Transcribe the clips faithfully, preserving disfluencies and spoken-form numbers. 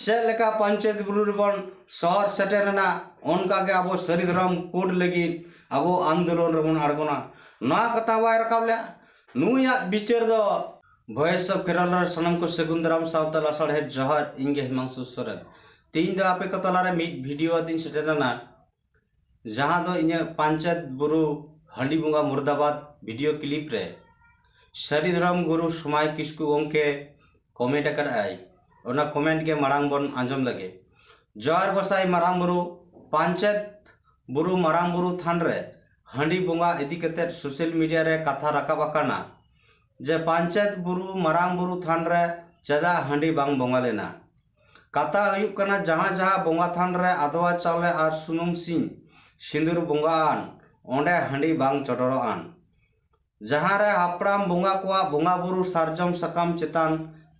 ᱪᱮᱫ ᱞᱮᱠᱟ ᱯᱟᱧᱪᱮᱛ ᱵᱩᱨᱩ ᱨᱮᱵᱚᱱ ᱥᱚᱦᱚᱨ ᱥᱮᱴᱮᱨ ᱮᱱᱟ, ᱚᱱᱠᱟ ᱜᱮ ᱟᱵᱚ ᱥᱟᱹᱨᱤ ᱫᱷᱚᱨᱚᱢ ᱠᱳᱰ ᱞᱟᱹᱜᱤᱫ ᱟᱵᱚ ᱟᱱᱫᱳᱞᱚᱱ ᱨᱮᱵᱚᱱ ᱟᱬᱜᱚᱱᱟ᱾ ᱱᱚᱣᱟ ᱠᱟᱛᱷᱟ ᱵᱟᱭ ᱨᱟᱠᱟᱵ ᱞᱮᱫᱼᱟ᱾ ᱱᱩᱭᱟᱜ ᱵᱤᱪᱟᱹᱨ ᱫᱚ Voice of Kerala ᱨᱮ ᱥᱟᱱᱟᱢ ᱠᱚ ᱥᱟᱹᱜᱩᱱ ᱫᱟᱨᱟᱢ ᱥᱟᱶᱛᱮ ᱞᱟᱥᱟᱲᱦᱮᱫ ᱡᱚᱦᱟᱨ, ᱤᱧ ᱜᱮ ᱦᱤᱢᱟᱝᱥᱩ ᱥᱚᱨᱮᱱ᱾ ᱛᱮᱦᱮᱧ ᱫᱚ ᱟᱯᱮ ᱠᱚ ᱛᱟᱞᱟᱨᱮ ᱢᱤᱫ ᱵᱷᱤᱰᱤᱭᱳ ᱟᱛᱮᱧ ᱥᱮᱴᱮᱨ ᱮᱱᱟ, ᱡᱟᱦᱟᱸ ᱫᱚ ᱤᱧᱟᱹᱜ ᱯᱟᱧᱪᱮᱛ ᱵᱩᱨᱩ ᱦᱟᱺᱰᱤ ᱵᱚᱸᱜᱟ ᱢᱩᱨᱫᱟᱵᱟᱫᱽ ᱵᱷᱤᱰᱤᱭᱳ ᱠᱞᱤᱯ ᱨᱮ ᱥᱟᱹᱨᱤ ᱫᱷᱚᱨᱚᱢ ᱜᱩᱨᱩ ᱥᱚᱢᱟᱭ ᱠᱤᱥᱠᱩ ᱜᱚᱢᱠᱮ ᱠᱚᱢᱮᱱᱴ ᱟᱠᱟᱫ ᱟᱭ᱾ ᱚᱱᱟ ᱠᱚᱢᱮᱱᱴ ᱜᱮ ᱢᱟᱲᱟᱝ ᱵᱚᱱ ᱟᱸᱡᱚᱢ ᱞᱮᱜᱮ᱾ ᱡᱚᱦᱟᱨ ᱜᱚᱸᱥᱟᱭ ᱢᱟᱨᱟᱝ ᱵᱩᱨᱩ, ᱯᱟᱧᱪᱮᱛ ᱵᱩᱨᱩ ᱢᱟᱨᱟᱝ ᱵᱩᱨᱩ ᱛᱷᱟᱱ ᱨᱮ ᱦᱟᱺᱰᱤ ᱵᱚᱸᱜᱟ ᱤᱫᱤ ᱠᱟᱛᱮᱫ ᱥᱳᱥᱟᱞ ᱢᱤᱰᱤᱭᱟ ᱨᱮ ᱠᱟᱛᱷᱟ ᱨᱟᱠᱟᱵ ᱟᱠᱟᱱᱟ ᱡᱮ ᱯᱟᱧᱪᱮᱛ ᱵᱩᱨᱩ ᱢᱟᱨᱟᱝ ᱵᱩᱨᱩ ᱛᱷᱟᱱ ᱨᱮ ᱪᱮᱫᱟᱜ ᱦᱟᱺᱰᱤ ᱵᱟᱝ ᱵᱚᱸᱜᱟ ᱞᱮᱱᱟ᱾ ᱠᱟᱛᱷᱟ ᱦᱩᱭᱩᱜ ᱠᱟᱱᱟ, ᱡᱟᱦᱟᱸ ᱡᱟᱦᱟᱸ ᱵᱚᱸᱜᱟ ᱛᱷᱟᱱ ᱨᱮ ᱟᱫᱣᱟ ᱪᱟᱣᱞᱮ ᱟᱨ ᱥᱩᱱᱩᱢ ᱥᱤᱝ ᱥᱤᱸᱫᱩᱨ ᱵᱚᱸᱜᱟ ᱟᱱ, ᱚᱸᱰᱮ ᱦᱟᱺᱰᱤ ᱵᱟᱝ ᱪᱚᱰᱚᱨᱚᱜ ᱟᱱ᱾ ᱡᱟᱦᱟᱸ ᱨᱮ ᱦᱟᱯᱲᱟᱢ ᱵᱚᱸᱜᱟ ᱠᱚᱣᱟᱜ ᱵᱚᱸᱜᱟ ᱵᱩᱨᱩ ᱥᱟᱨᱡᱚᱢ ᱥᱟᱠᱟᱢ ᱪᱮᱛᱟᱱ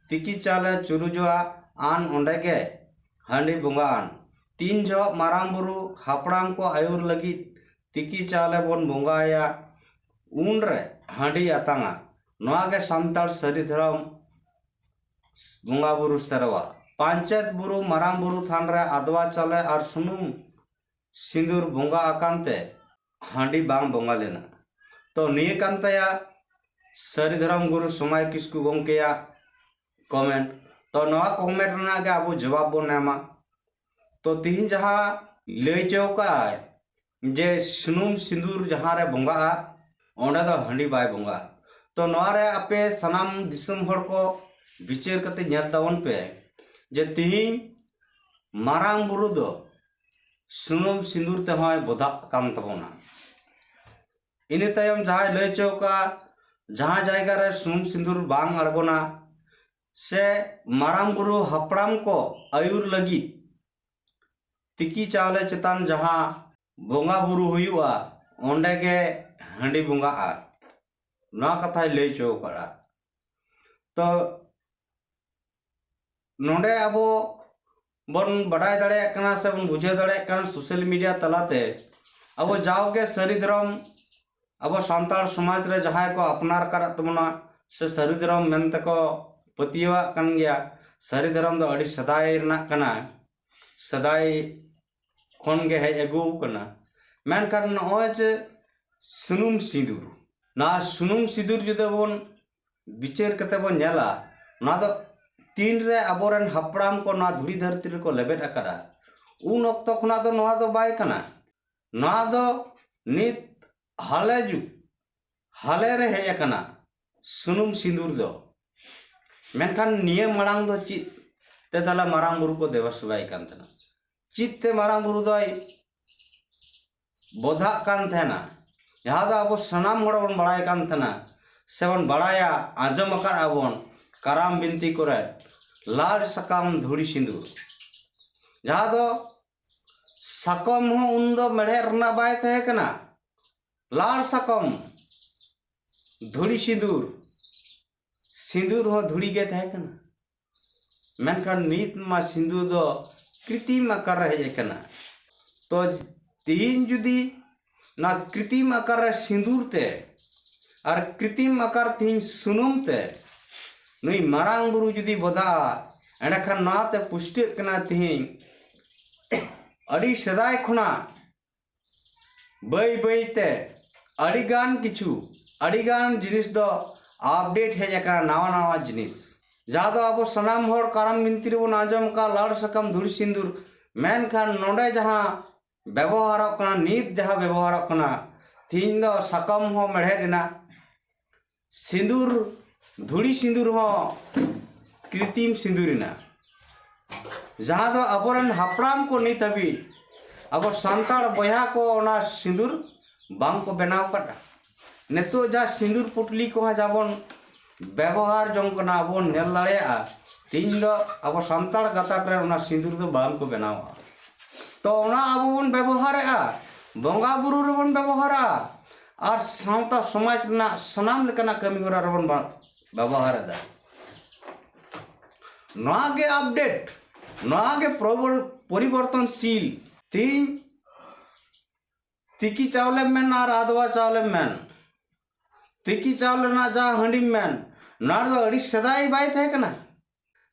ᱛᱤᱠᱤ ᱪᱟᱣᱞᱮ ᱪᱩᱨᱩᱡᱚᱜᱼᱟ ᱟᱱ, ᱚᱸᱰᱮ ᱜᱮ ᱦᱟᱺᱰᱤ ᱵᱚᱸᱜᱟ ᱟᱱ᱾ ᱛᱤᱱ ᱡᱚᱦᱚᱜ ᱢᱟᱨᱟᱝ ᱵᱩᱨᱩ ᱦᱟᱯᱲᱟᱢ ᱠᱚ ᱟᱹᱭᱩᱨ ᱞᱟᱹᱜᱤᱫ ᱛᱤᱠᱤ ᱪᱟᱣᱞᱮ ᱵᱚᱱ ᱵᱚᱸᱜᱟᱭᱟ, ᱩᱱᱨᱮ ᱦᱟᱺᱰᱤ ᱟᱛᱟᱝᱟ᱾ ᱱᱚᱣᱟ ᱜᱮ ᱥᱟᱱᱛᱟᱲ ᱥᱟᱹᱨᱤ ᱫᱷᱚᱨᱚᱢ ᱵᱚᱸᱜᱟ ᱵᱩᱨᱩ ᱥᱮᱨᱣᱟ᱾ ᱯᱟᱧᱪᱮᱛ ᱵᱩᱨᱩ ᱢᱟᱨᱟᱝ ᱵᱩᱨᱩ ᱛᱷᱟᱱ ᱨᱮ ᱟᱫᱣᱟ ᱪᱟᱣᱞᱮ ᱟᱨ ᱥᱩᱱᱩᱢ ᱥᱤᱸᱫᱩᱨ ᱵᱚᱸᱜᱟ ᱟᱠᱟᱱ ᱛᱮ ᱦᱟᱺᱰᱤ ᱵᱟᱝ ᱵᱚᱸᱜᱟ ᱞᱮᱱᱟ᱾ ᱛᱚ ᱱᱤᱭᱟᱹ ᱠᱟᱱ ᱛᱟᱭᱟ ᱥᱟᱹᱨᱤ ᱫᱷᱚᱨᱚᱢ ᱜᱩᱨᱩ ᱥᱚᱢᱟᱭ ᱠᱤᱥᱠᱩ ᱜᱚᱢᱠᱮᱭᱟᱜ ᱠᱚᱢᱮᱱᱴ᱾ ᱛᱚ ᱱᱚᱣᱟ ᱠᱚᱢᱮᱱᱴ ᱨᱮᱱᱟᱜ ᱜᱮ ᱟᱵᱚ ᱡᱚᱵᱟᱵ ᱵᱚᱱ ᱮᱢᱟ᱾ ᱛᱚ ᱛᱤᱦᱤᱧ ᱡᱟᱦᱟᱸ ᱞᱟᱹᱭ ᱪᱚ ᱠᱟᱜᱼᱟᱭ ᱡᱮ ᱥᱩᱱᱩᱢ ᱥᱤᱸᱫᱩᱨ ᱡᱟᱦᱟᱸ ᱨᱮ ᱵᱚᱸᱜᱟᱜᱼᱟ, ᱚᱸᱰᱮ ᱫᱚ ᱦᱟᱺᱰᱤ ᱵᱟᱭ ᱵᱚᱸᱜᱟᱜᱼᱟ᱾ ᱛᱚ ᱱᱚᱣᱟ ᱨᱮ ᱟᱯᱮ ᱥᱟᱱᱟᱢ ᱫᱤᱥᱚᱢ ᱦᱚᱲ ᱠᱚ ᱵᱤᱪᱟᱹᱨ ᱠᱟᱛᱮ ᱧᱮᱞ ᱛᱟᱵᱚᱱ ᱯᱮ ᱡᱮ ᱛᱤᱦᱤᱧ ᱢᱟᱨᱟᱝ ᱵᱩᱨᱩ ᱫᱚ ᱥᱩᱱᱩᱢ ᱥᱤᱸᱫᱩᱨ ᱛᱮᱦᱚᱸᱭ ᱵᱚᱫᱟᱜ ᱠᱟᱱ ᱛᱟᱵᱚᱱᱟ᱾ ᱤᱱᱟᱹ ᱛᱟᱭᱚᱢ ᱡᱟᱦᱟᱸᱭ ᱞᱟᱹᱭ ᱦᱚᱪᱚ ᱠᱟᱜᱼᱟ, ᱡᱟᱦᱟᱸ ᱡᱟᱭᱜᱟ ᱨᱮ ᱥᱩᱱᱩᱢ ᱥᱤᱸᱫᱩᱨ ᱵᱟᱝ ᱟᱬᱜᱚᱱᱟ ᱥᱮ ᱢᱟᱨᱟᱝ ᱵᱩᱨᱩ ᱦᱟᱯᱲᱟᱢ ᱠᱚ ᱟᱹᱭᱩᱨ ᱞᱟᱹᱜᱤᱫ ᱛᱤᱠᱤ ᱪᱟᱣᱞᱮ ᱪᱮᱛᱟᱱ ᱡᱟᱦᱟᱸ ᱵᱚᱸᱜᱟ ᱵᱩᱨᱩ ᱦᱩᱭᱩᱜᱼᱟ, ᱚᱸᱰᱮ ᱜᱮ ᱦᱟᱺᱰᱤ ᱵᱚᱸᱜᱟᱜᱼᱟ, ᱱᱚᱣᱟ ᱠᱟᱛᱷᱟᱭ ᱞᱟᱹᱭ ᱦᱚᱪᱚ ᱠᱟᱜᱼᱟ᱾ ᱛᱚ ᱱᱚᱰᱮ ᱟᱵᱚ ᱵᱚᱱ ᱵᱟᱰᱟᱭ ᱫᱟᱲᱮᱭᱟᱜ ᱠᱟᱱᱟ ᱥᱮ ᱵᱚᱱ ᱵᱩᱡᱷᱟᱹᱣ ᱫᱟᱲᱮᱭᱟᱜ ᱠᱟᱱᱟ ᱥᱳᱥᱟᱞ ᱢᱤᱰᱤᱭᱟ ᱛᱟᱞᱟᱛᱮ, ᱟᱵᱚ ᱡᱟᱣᱜᱮ ᱥᱟᱹᱨᱤ ᱫᱷᱚᱨᱚᱢ, ᱟᱵᱚ ᱥᱟᱱᱛᱟᱲ ᱥᱚᱢᱟᱡᱽ ᱨᱮ ᱡᱟᱦᱟᱸᱭ ᱠᱚ ᱟᱯᱱᱟᱨ ᱟᱠᱟᱫ ᱛᱟᱵᱚᱱᱟ ᱥᱮ ᱥᱟᱹᱨᱤ ᱫᱷᱚᱨᱚᱢ ᱢᱮᱱᱛᱮᱠᱚ ᱯᱟᱹᱛᱭᱟᱹᱣᱟᱜ ᱠᱟᱱ ᱜᱮᱭᱟ, ᱥᱟᱹᱨᱤ ᱫᱷᱚᱨᱚᱢ ᱫᱚ ᱟᱹᱰᱤ ᱥᱮᱫᱟᱭ ᱨᱮᱱᱟᱜ ᱠᱟᱱᱟ, ᱥᱮᱫᱟᱭ ᱠᱷᱚᱱ ᱜᱮ ᱦᱮᱡ ᱟᱹᱜᱩ ᱟᱠᱟᱱᱟ᱾ ᱢᱮᱱᱠᱷᱟᱱ ᱱᱚᱜᱼᱚᱭ ᱡᱮ ᱥᱩᱱᱩᱢ ᱥᱤᱸᱫᱩᱨ, ᱱᱚᱣᱟ ᱥᱩᱱᱩᱢ ᱥᱤᱸᱫᱩᱨ ᱡᱩᱫᱤ ᱵᱚᱱ ᱵᱤᱪᱟᱹᱨ ᱠᱟᱛᱮ ᱵᱚᱱ ᱧᱮᱞᱟ, ᱱᱚᱣᱟ ᱫᱚ ᱛᱤᱱᱨᱮ ᱟᱵᱚᱨᱮᱱ ᱦᱟᱯᱲᱟᱢ ᱠᱚ ᱱᱚᱣᱟ ᱫᱷᱩᱲᱤ ᱫᱷᱟᱹᱨᱛᱤ ᱨᱮᱠᱚ ᱞᱮᱵᱮᱫ ᱟᱠᱟᱫᱟ, ᱩᱱ ᱚᱠᱛᱚ ᱠᱷᱚᱱᱟᱜ ᱫᱚ ᱱᱚᱣᱟ ᱫᱚ ᱵᱟᱭ ᱠᱟᱱᱟ᱾ ᱱᱚᱣᱟ ᱫᱚ ᱱᱤᱛ ᱦᱟᱞᱮ ᱡᱩᱜᱽ, ᱦᱟᱞᱮ ᱨᱮ ᱦᱮᱡ ᱟᱠᱟᱱᱟ ᱥᱩᱱᱩᱢ ᱥᱤᱸᱫᱩᱨ ᱫᱚ᱾ ᱢᱮᱱᱠᱷᱟᱱ ᱱᱤᱭᱟᱹ ᱢᱟᱲᱟᱝ ᱫᱚ ᱪᱮᱫ ᱛᱮ ᱛᱟᱦᱞᱮ ᱢᱟᱨᱟᱝ ᱵᱩᱨᱩ ᱠᱚ ᱫᱮᱵᱟ ᱥᱮᱵᱟᱭ ᱠᱟᱱ ᱛᱟᱦᱮᱱᱟ? ᱪᱮᱫ ᱛᱮ ᱢᱟᱨᱟᱝ ᱵᱩᱨᱩ ᱫᱚᱭ ᱵᱚᱫᱷᱟᱜ ᱠᱟᱱ ᱛᱟᱦᱮᱱᱟ? ᱡᱟᱦᱟᱸ ᱫᱚ ᱟᱵᱚ ᱥᱟᱱᱟᱢ ᱦᱚᱲ ᱵᱚᱱ ᱵᱟᱲᱟᱭ ᱠᱟᱱ ᱛᱟᱦᱮᱱᱟ, ᱥᱮᱵᱚᱱ ᱵᱟᱲᱟᱭᱟ, ᱟᱸᱡᱚᱢ ᱟᱠᱟᱫ ᱟᱵᱚᱱ ᱠᱟᱨᱟᱢ ᱵᱤᱱᱛᱤ ᱠᱚᱨᱮ, ᱞᱟᱲ ᱥᱟᱠᱟᱢ ᱫᱷᱩᱲᱤ ᱥᱤᱸᱫᱩᱨ, ᱡᱟᱦᱟᱸ ᱫᱚ ᱥᱟᱠᱚᱢ ᱦᱚᱸ ᱩᱱᱫᱚ ᱢᱮᱲᱦᱮᱫ ᱨᱮᱱᱟᱜ ᱵᱟᱭ ᱛᱟᱦᱮᱸ ᱠᱟᱱᱟ᱾ ᱞᱟᱲ ᱥᱟᱠᱚᱢ, ᱫᱷᱩᱲᱤ ᱥᱤᱸᱫᱩᱨ, ᱥᱤᱸᱫᱩᱨ ᱦᱚᱸ ᱫᱷᱩᱲᱤ ᱜᱮ ᱛᱟᱦᱮᱸ ᱠᱟᱱᱟ᱾ ᱢᱮᱱᱠᱷᱟᱱ ᱱᱤᱛ ᱢᱟ ᱥᱤᱸᱫᱩᱨ ᱫᱚ ᱠᱨᱤᱛᱤᱢ ᱟᱠᱟᱨ ᱨᱮ ᱦᱮᱡ ᱟᱠᱟᱱᱟ᱾ ᱛᱚ ᱛᱮᱦᱮᱧ ᱡᱩᱫᱤ ᱱᱚᱣᱟ ᱠᱨᱤᱛᱤᱢ ᱟᱠᱟᱨ ᱨᱮ ᱥᱤᱸᱫᱩᱨ ᱛᱮ ᱟᱨ ᱠᱨᱤᱛᱤᱢ ᱟᱠᱟᱨ ᱛᱮᱦᱮᱧ ᱥᱩᱱᱩᱢ ᱛᱮ ᱱᱩᱭ ᱢᱟᱨᱟᱝ ᱵᱩᱨᱩ ᱡᱩᱫᱤ ᱵᱚᱫᱟᱜᱼᱟ, ᱮᱸᱰᱮᱠᱷᱟᱱ ᱱᱚᱣᱟᱛᱮ ᱯᱩᱥᱴᱟᱹᱜ ᱠᱟᱱᱟ ᱛᱮᱦᱮᱧ ᱟᱹᱰᱤ ᱥᱮᱫᱟᱭ ᱠᱷᱚᱱᱟᱜ ᱵᱟᱹᱭ ᱵᱟᱹᱭ ᱛᱮ ᱟᱹᱰᱤᱜᱟᱱ ᱠᱤᱪᱷᱩ, ᱟᱹᱰᱤᱜᱟᱱ ᱡᱤᱱᱤᱥ ᱫᱚ ᱟᱯᱰᱮᱴ ᱦᱮᱡ ᱟᱠᱟᱱᱟ, ᱱᱟᱣᱟ ᱱᱟᱣᱟ ᱡᱤᱱᱤᱥ, ᱡᱟᱦᱟᱸ ᱫᱚ ᱟᱵᱚ ᱥᱟᱱᱟᱢ ᱦᱚᱲ ᱠᱟᱨᱟᱢ ᱵᱤᱱᱛᱤ ᱨᱮᱵᱚᱱ ᱟᱸᱡᱚᱢ ᱟᱠᱟᱫ ᱞᱟᱲ ᱥᱟᱠᱟᱢ ᱫᱷᱩᱲᱤ ᱥᱤᱸᱫᱩᱨ᱾ ᱢᱮᱱᱠᱷᱟᱱ ᱱᱚᱰᱮ ᱡᱟᱦᱟᱸ ᱵᱮᱵᱚᱦᱟᱨᱚᱜ ᱠᱟᱱᱟ, ᱱᱤᱛ ᱡᱟᱦᱟᱸ ᱵᱮᱵᱚᱦᱟᱨᱚᱜ ᱠᱟᱱᱟ, ᱛᱤᱦᱤᱧ ᱫᱚ ᱥᱟᱠᱟᱢ ᱦᱚᱸ ᱢᱮᱲᱦᱮᱫ ᱮᱱᱟ, ᱥᱤᱸᱫᱩᱨ, ᱫᱷᱩᱲᱤ ᱥᱤᱸᱫᱩᱨ ᱦᱚᱸ ᱠᱨᱤᱛᱤᱢ ᱥᱤᱸᱫᱩᱨ ᱮᱱᱟ, ᱡᱟᱦᱟᱸ ᱫᱚ ᱟᱵᱚᱨᱮᱱ ᱦᱟᱯᱲᱟᱢ ᱠᱚ ᱱᱤᱛ ᱦᱟᱹᱵᱤᱡ ᱟᱵᱚ ᱥᱟᱱᱛᱟᱲ ᱵᱚᱭᱦᱟ ᱠᱚ ᱚᱱᱟ ᱥᱤᱸᱫᱩᱨ ᱵᱟᱝ ᱠᱚ ᱵᱮᱱᱟᱣ ᱟᱠᱟᱫᱼᱟ᱾ ᱱᱤᱛᱚᱜ ᱡᱟᱦᱟᱸ ᱥᱤᱸᱫᱩᱨ ᱯᱩᱴᱞᱤ ᱠᱚᱦᱚᱸ ᱡᱟᱦᱟᱸ ᱵᱚᱱ ᱵᱮᱵᱚᱦᱟᱨ ᱡᱚᱝ ᱠᱟᱱᱟ, ᱟᱵᱚ ᱵᱚᱱ ᱧᱮᱞ ᱫᱟᱲᱮᱭᱟᱜᱼᱟ, ᱛᱤᱦᱤᱧ ᱫᱚ ᱟᱵᱚ ᱥᱟᱱᱛᱟᱲ ᱜᱟᱛᱟᱠ ᱨᱮ ᱚᱱᱟ ᱥᱤᱸᱫᱩᱨ ᱫᱚ ᱵᱟᱝ ᱠᱚ ᱵᱮᱱᱟᱣᱟ᱾ ᱛᱚ ᱚᱱᱟ ᱟᱵᱚ ᱵᱚᱱ ᱵᱮᱵᱚᱦᱟᱨᱮᱫᱼᱟ, ᱵᱚᱸᱜᱟ ᱵᱩᱨᱩ ᱨᱮᱵᱚᱱ ᱵᱮᱵᱚᱦᱟᱨᱟ, ᱟᱨ ᱥᱟᱶᱛᱟ ᱥᱚᱢᱟᱡᱽ ᱨᱮᱱᱟᱜ ᱥᱟᱱᱟᱢ ᱞᱮᱠᱟᱱᱟᱜ ᱠᱟᱹᱢᱤ ᱦᱚᱨᱟ ᱨᱮᱵᱚᱱ ᱵᱟ-, ᱵᱮᱵᱚᱦᱟᱨ ᱮᱫᱟ᱾ ᱱᱚᱣᱟ ᱜᱮ ᱟᱯᱰᱮᱴ, ᱱᱚᱣᱟ ᱜᱮ ᱯᱨᱚᱵᱚᱨ-, ᱯᱚᱨᱤᱵᱚᱨᱛᱚᱱᱥᱤᱞ᱾ ᱛᱤᱦᱤᱧ ᱛᱤᱠᱤ ᱪᱟᱣᱞᱮᱢ ᱢᱮᱱ ᱟᱨ ᱟᱫᱣᱟ ᱪᱟᱣᱞᱮᱢ ᱢᱮᱱ, ᱛᱤᱠᱤ ᱪᱟᱣᱞᱮ ᱨᱮᱱᱟᱜ ᱡᱟᱦᱟᱸ ᱦᱟᱺᱰᱤᱢ ᱢᱮᱱ, ᱱᱚᱣᱟ ᱫᱚ ᱟᱹᱰᱤ ᱥᱮᱫᱟᱭ ᱵᱟᱭ ᱛᱟᱦᱮᱸ ᱠᱟᱱᱟ᱾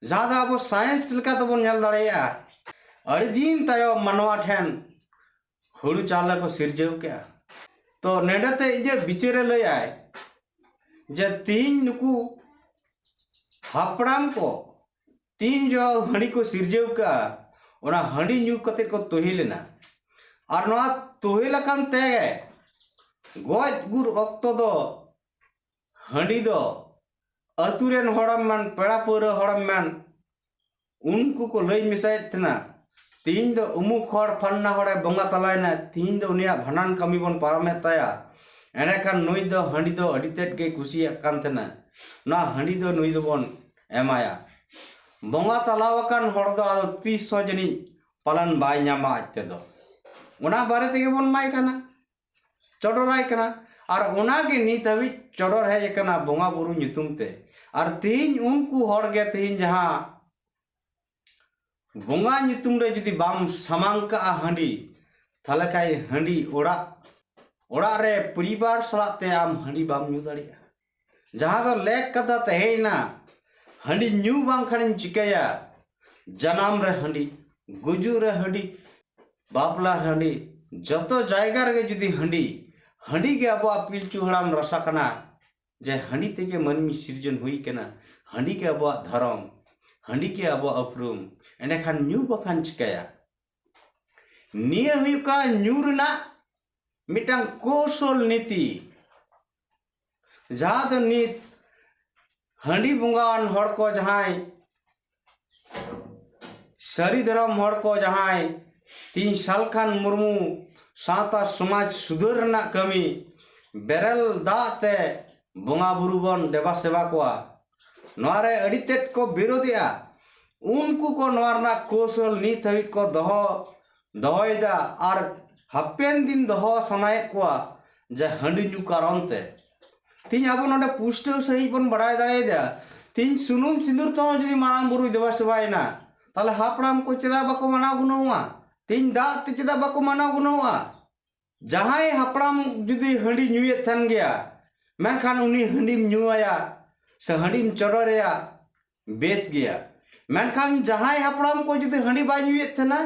ᱡᱟᱦᱟᱸ ᱫᱚ ᱟᱵᱚ ᱥᱟᱭᱮᱱᱥ ᱞᱮᱠᱟ ᱛᱮᱵᱚᱱ ᱧᱮᱞ ᱫᱟᱲᱮᱭᱟᱜᱼᱟ, ᱟᱹᱰᱤ ᱫᱤᱱ ᱛᱟᱭᱚᱢ ᱢᱟᱱᱣᱟ ᱴᱷᱮᱱ ᱦᱩᱲᱩ ᱪᱟᱣᱞᱮ ᱠᱚ ᱥᱤᱨᱡᱟᱹᱣ ᱠᱮᱜᱼᱟ᱾ ᱛᱚ ᱱᱮᱰᱮ ᱛᱮ ᱤᱧᱟᱹᱜ ᱵᱤᱪᱟᱹᱨᱮ ᱞᱟᱹᱭᱟᱭ ᱡᱮ ᱛᱤᱦᱤᱧ ᱱᱩᱠᱩ ᱦᱟᱯᱲᱟᱢ ᱠᱚ ᱛᱤᱱ ᱡᱚᱦᱚᱜ ᱦᱟᱺᱰᱤ ᱠᱚ ᱥᱤᱨᱡᱟᱹᱣ ᱠᱟᱜᱼᱟ, ᱚᱱᱟ ᱦᱟᱺᱰᱤ ᱧᱩ ᱠᱟᱛᱮ ᱠᱚ ᱛᱚᱦᱮ ᱞᱮᱱᱟ᱾ ᱟᱨ ᱱᱚᱣᱟ ᱛᱚᱦᱮ ᱞᱮᱠᱟᱱ ᱛᱮᱜᱮ ᱜᱚᱡ ᱜᱩᱨ ᱚᱠᱛᱚ ᱫᱚ ᱦᱟᱺᱰᱤ ᱫᱚ ᱟᱹᱛᱩ ᱨᱮᱱ ᱦᱚᱲᱮᱢ ᱢᱮᱱ, ᱯᱮᱲᱟ ᱯᱟᱹᱣᱨᱟᱹ ᱦᱚᱲᱮᱢ ᱢᱮᱱ, ᱩᱱᱠᱩ ᱠᱚ ᱞᱟᱹᱭ ᱢᱮᱥᱟᱭᱮᱫ ᱛᱟᱦᱮᱱᱟ, "ᱛᱤᱦᱤᱧ ᱫᱚ ᱩᱢᱩᱠ ᱦᱚᱲ ᱯᱷᱟᱱᱱᱟ ᱦᱚᱲᱮ ᱵᱚᱸᱜᱟ ᱛᱟᱞᱟᱭᱮᱱᱟ, ᱛᱤᱦᱤᱧ ᱫᱚ ᱩᱱᱤᱭᱟᱜ ᱵᱷᱟᱸᱰᱟᱱ ᱠᱟᱹᱢᱤ ᱵᱚᱱ ᱯᱟᱨᱚᱢᱮᱫ ᱛᱟᱭᱟ, ᱮᱸᱰᱮᱠᱷᱟᱱ ᱱᱩᱭ ᱫᱚ ᱦᱟᱺᱰᱤ ᱫᱚ ᱟᱹᱰᱤ ᱛᱮᱫ ᱜᱮᱭ ᱠᱩᱥᱤᱭᱟᱜ ᱠᱟᱱ ᱛᱟᱦᱮᱱᱟ, ᱱᱚᱣᱟ ᱦᱟᱺᱰᱤ ᱫᱚ ᱱᱩᱭ ᱫᱚᱵᱚᱱ ᱮᱢᱟᱭᱟ᱾" ᱵᱚᱸᱜᱟ ᱛᱟᱞᱟᱣ ᱟᱠᱟᱱ ᱦᱚᱲ ᱫᱚ ᱟᱫᱚ ᱛᱤᱥ ᱦᱚᱸ ᱡᱟᱹᱱᱤᱡ ᱯᱟᱞᱚᱱ ᱵᱟᱭ ᱧᱟᱢᱟ ᱟᱡ ᱛᱮᱫᱚ᱾ ᱚᱱᱟ ᱵᱟᱨᱮ ᱛᱮᱜᱮ ᱵᱚᱱ ᱮᱢᱟᱭ ᱠᱟᱱᱟ, ᱪᱚᱰᱚᱨᱟᱭ ᱠᱟᱱᱟ᱾ ᱟᱨ ᱚᱱᱟᱜᱮ ᱱᱤᱛ ᱦᱟᱹᱵᱤᱡ ᱪᱚᱰᱚᱨ ᱦᱮᱡ ᱟᱠᱟᱱᱟ ᱵᱚᱸᱜᱟ ᱵᱩᱨᱩ ᱧᱩᱛᱩᱢ ᱛᱮ᱾ ᱟᱨ ᱛᱤᱦᱤᱧ ᱩᱱᱠᱩ ᱦᱚᱲ ᱜᱮ ᱛᱤᱦᱤᱧ ᱡᱟᱦᱟᱸ ᱵᱚᱸᱜᱟ ᱧᱩᱛᱩᱢ ᱨᱮ ᱡᱩᱫᱤ ᱵᱟᱢ ᱥᱟᱢᱟᱝ ᱠᱟᱜᱼᱟ ᱦᱟᱺᱰᱤ, ᱛᱟᱦᱚᱞᱮ ᱠᱷᱟᱡ ᱦᱟᱺᱰᱤ ᱚᱲᱟᱜ, ᱚᱲᱟᱜ ᱨᱮ ᱯᱚᱨᱤᱵᱟᱨ ᱥᱟᱞᱟᱜ ᱛᱮ ᱟᱢ ᱦᱟᱺᱰᱤ ᱵᱟᱢ ᱧᱩ ᱫᱟᱲᱮᱭᱟᱜᱼᱟ᱾ ᱡᱟᱦᱟᱸ ᱫᱚ ᱞᱮᱠ ᱠᱟᱛᱷᱟ ᱛᱟᱦᱮᱸᱭᱮᱱᱟ, ᱦᱟᱺᱰᱤ ᱧᱩ ᱵᱟᱝᱠᱷᱟᱱᱤᱧ ᱪᱤᱠᱟᱹᱭᱟ? ᱡᱟᱱᱟᱢ ᱨᱮ ᱦᱟᱺᱰᱤ, ᱜᱩᱡᱩᱜ ᱨᱮ ᱦᱟᱺᱰᱤ, ᱵᱟᱯᱞᱟ ᱨᱮ ᱦᱟᱺᱰᱤ, ᱡᱚᱛᱚ ᱡᱟᱭᱜᱟ ᱨᱮᱜᱮ ᱡᱩᱫᱤ ᱦᱟᱺᱰᱤ, ᱦᱟᱺᱰᱤ ᱜᱮ ᱟᱵᱚᱣᱟᱜ ᱯᱤᱞᱪᱩ ᱦᱟᱲᱟᱢ ᱨᱟᱥᱟ ᱠᱟᱱᱟ, ᱡᱮ ᱦᱟᱺᱰᱤ ᱛᱮᱜᱮ ᱢᱟᱹᱱᱢᱤ ᱥᱤᱨᱡᱚᱱ ᱦᱩᱭ ᱠᱟᱱᱟ, ᱦᱟᱺᱰᱤ ᱜᱮ ᱟᱵᱚᱣᱟᱜ ᱫᱷᱚᱨᱚᱢ, ᱦᱟᱺᱰᱤ ᱜᱮ ᱟᱵᱚᱣᱟᱜ ᱩᱯᱨᱩᱢ, ᱮᱸᱰᱮᱠᱷᱟᱱ ᱧᱩ ᱵᱟᱠᱷᱟᱱ ᱪᱤᱠᱟᱹᱭᱟ? ᱱᱤᱭᱟᱹ ᱦᱩᱭᱩᱜ ᱠᱟᱱᱟ ᱧᱩ ᱨᱮᱱᱟᱜ ᱢᱤᱫᱴᱟᱝ ᱠᱳᱥᱚᱞ ᱱᱤᱛᱤ, ᱡᱟᱦᱟᱸ ᱫᱚ ᱱᱤᱛ ᱦᱟᱺᱰᱤ ᱵᱚᱸᱜᱟᱣᱟᱱ ᱦᱚᱲ ᱠᱚ ᱡᱟᱦᱟᱸᱭ, ᱥᱟᱹᱨᱤ ᱫᱷᱚᱨᱚᱢ ᱦᱚᱲ ᱠᱚ ᱡᱟᱦᱟᱸᱭ, ᱛᱤᱧ ᱥᱟᱞᱠᱷᱟᱱ ᱢᱩᱨᱢᱩ ᱥᱟᱶᱛᱟ ᱥᱚᱢᱟᱡᱽ ᱥᱩᱫᱷᱟᱹᱨ ᱨᱮᱱᱟᱜ ᱠᱟᱹᱢᱤ, ᱵᱮᱨᱮᱞ ᱫᱟᱜ ᱛᱮ ᱵᱚᱸᱜᱟ ᱵᱩᱨᱩ ᱵᱚᱱ ᱫᱮᱵᱟ ᱥᱮᱵᱟ ᱠᱚᱣᱟ, ᱱᱚᱣᱟ ᱨᱮ ᱟᱹᱰᱤ ᱛᱮᱫ ᱠᱚ ᱵᱤᱨᱳᱫᱮᱜᱼᱟ᱾ ᱩᱱᱠᱩ ᱠᱚ ᱱᱚᱣᱟ ᱨᱮᱱᱟᱜ ᱠᱳᱥᱚᱞ ᱱᱤᱛ ᱦᱟᱹᱵᱤᱡ ᱠᱚ ᱫᱚᱦᱚ, ᱫᱚᱦᱚᱭᱮᱫᱟ ᱟᱨ ᱦᱟᱯᱮᱱ ᱫᱤᱱ ᱫᱚᱦᱚ ᱥᱟᱱᱟᱭᱮᱫ ᱠᱚᱣᱟ, ᱡᱮ ᱦᱟᱺᱰᱤ ᱧᱩ ᱠᱟᱨᱚᱱ ᱛᱮ᱾ ᱛᱤᱦᱤᱧ ᱟᱵᱚ ᱱᱚᱰᱮ ᱯᱩᱥᱴᱟᱹᱣ ᱥᱟᱺᱦᱤᱡ ᱵᱚᱱ ᱵᱟᱲᱟᱭ ᱫᱟᱲᱮᱭᱟᱫᱟ, ᱛᱤᱦᱤᱧ ᱥᱩᱱᱩᱢ ᱥᱤᱸᱫᱩᱨ ᱛᱮᱦᱚᱸ ᱡᱩᱫᱤ ᱢᱟᱨᱟᱝ ᱵᱩᱨᱩᱭ ᱫᱮᱵᱟ ᱥᱮᱵᱟᱭᱮᱱᱟ, ᱛᱟᱦᱚᱞᱮ ᱦᱟᱯᱲᱟᱢ ᱠᱚ ᱪᱮᱫᱟᱜ ᱵᱟᱠᱚ ᱢᱟᱱᱟᱣ ᱜᱩᱱᱟᱹᱣᱟ? ᱛᱤᱦᱤᱧ ᱫᱟᱜ ᱛᱮ ᱪᱮᱫᱟᱜ ᱵᱟᱠᱚ ᱢᱟᱱᱟᱣ ᱜᱩᱱᱟᱹᱣᱟ? ᱡᱟᱦᱟᱸᱭ ᱦᱟᱯᱲᱟᱢ ᱡᱩᱫᱤ ᱦᱟᱺᱰᱤ ᱧᱩᱭᱮᱫ ᱛᱟᱦᱮᱱ ᱜᱮᱭᱟ, ᱢᱮᱱᱠᱷᱟᱱ ᱩᱱᱤ ᱦᱟᱺᱰᱤᱢ ᱧᱩ ᱟᱭᱟ ᱥᱮ ᱦᱟᱺᱰᱤᱢ ᱪᱚᱰᱚᱨ ᱟᱭᱟ, ᱵᱮᱥ ᱜᱮᱭᱟ᱾ ᱢᱮᱱᱠᱷᱟᱱ ᱡᱟᱦᱟᱸᱭ ᱦᱟᱯᱲᱟᱢ ᱠᱚ ᱡᱩᱫᱤ ᱦᱟᱺᱰᱤ ᱵᱟᱭ ᱧᱩᱭᱮᱫ ᱛᱟᱦᱮᱱᱟ,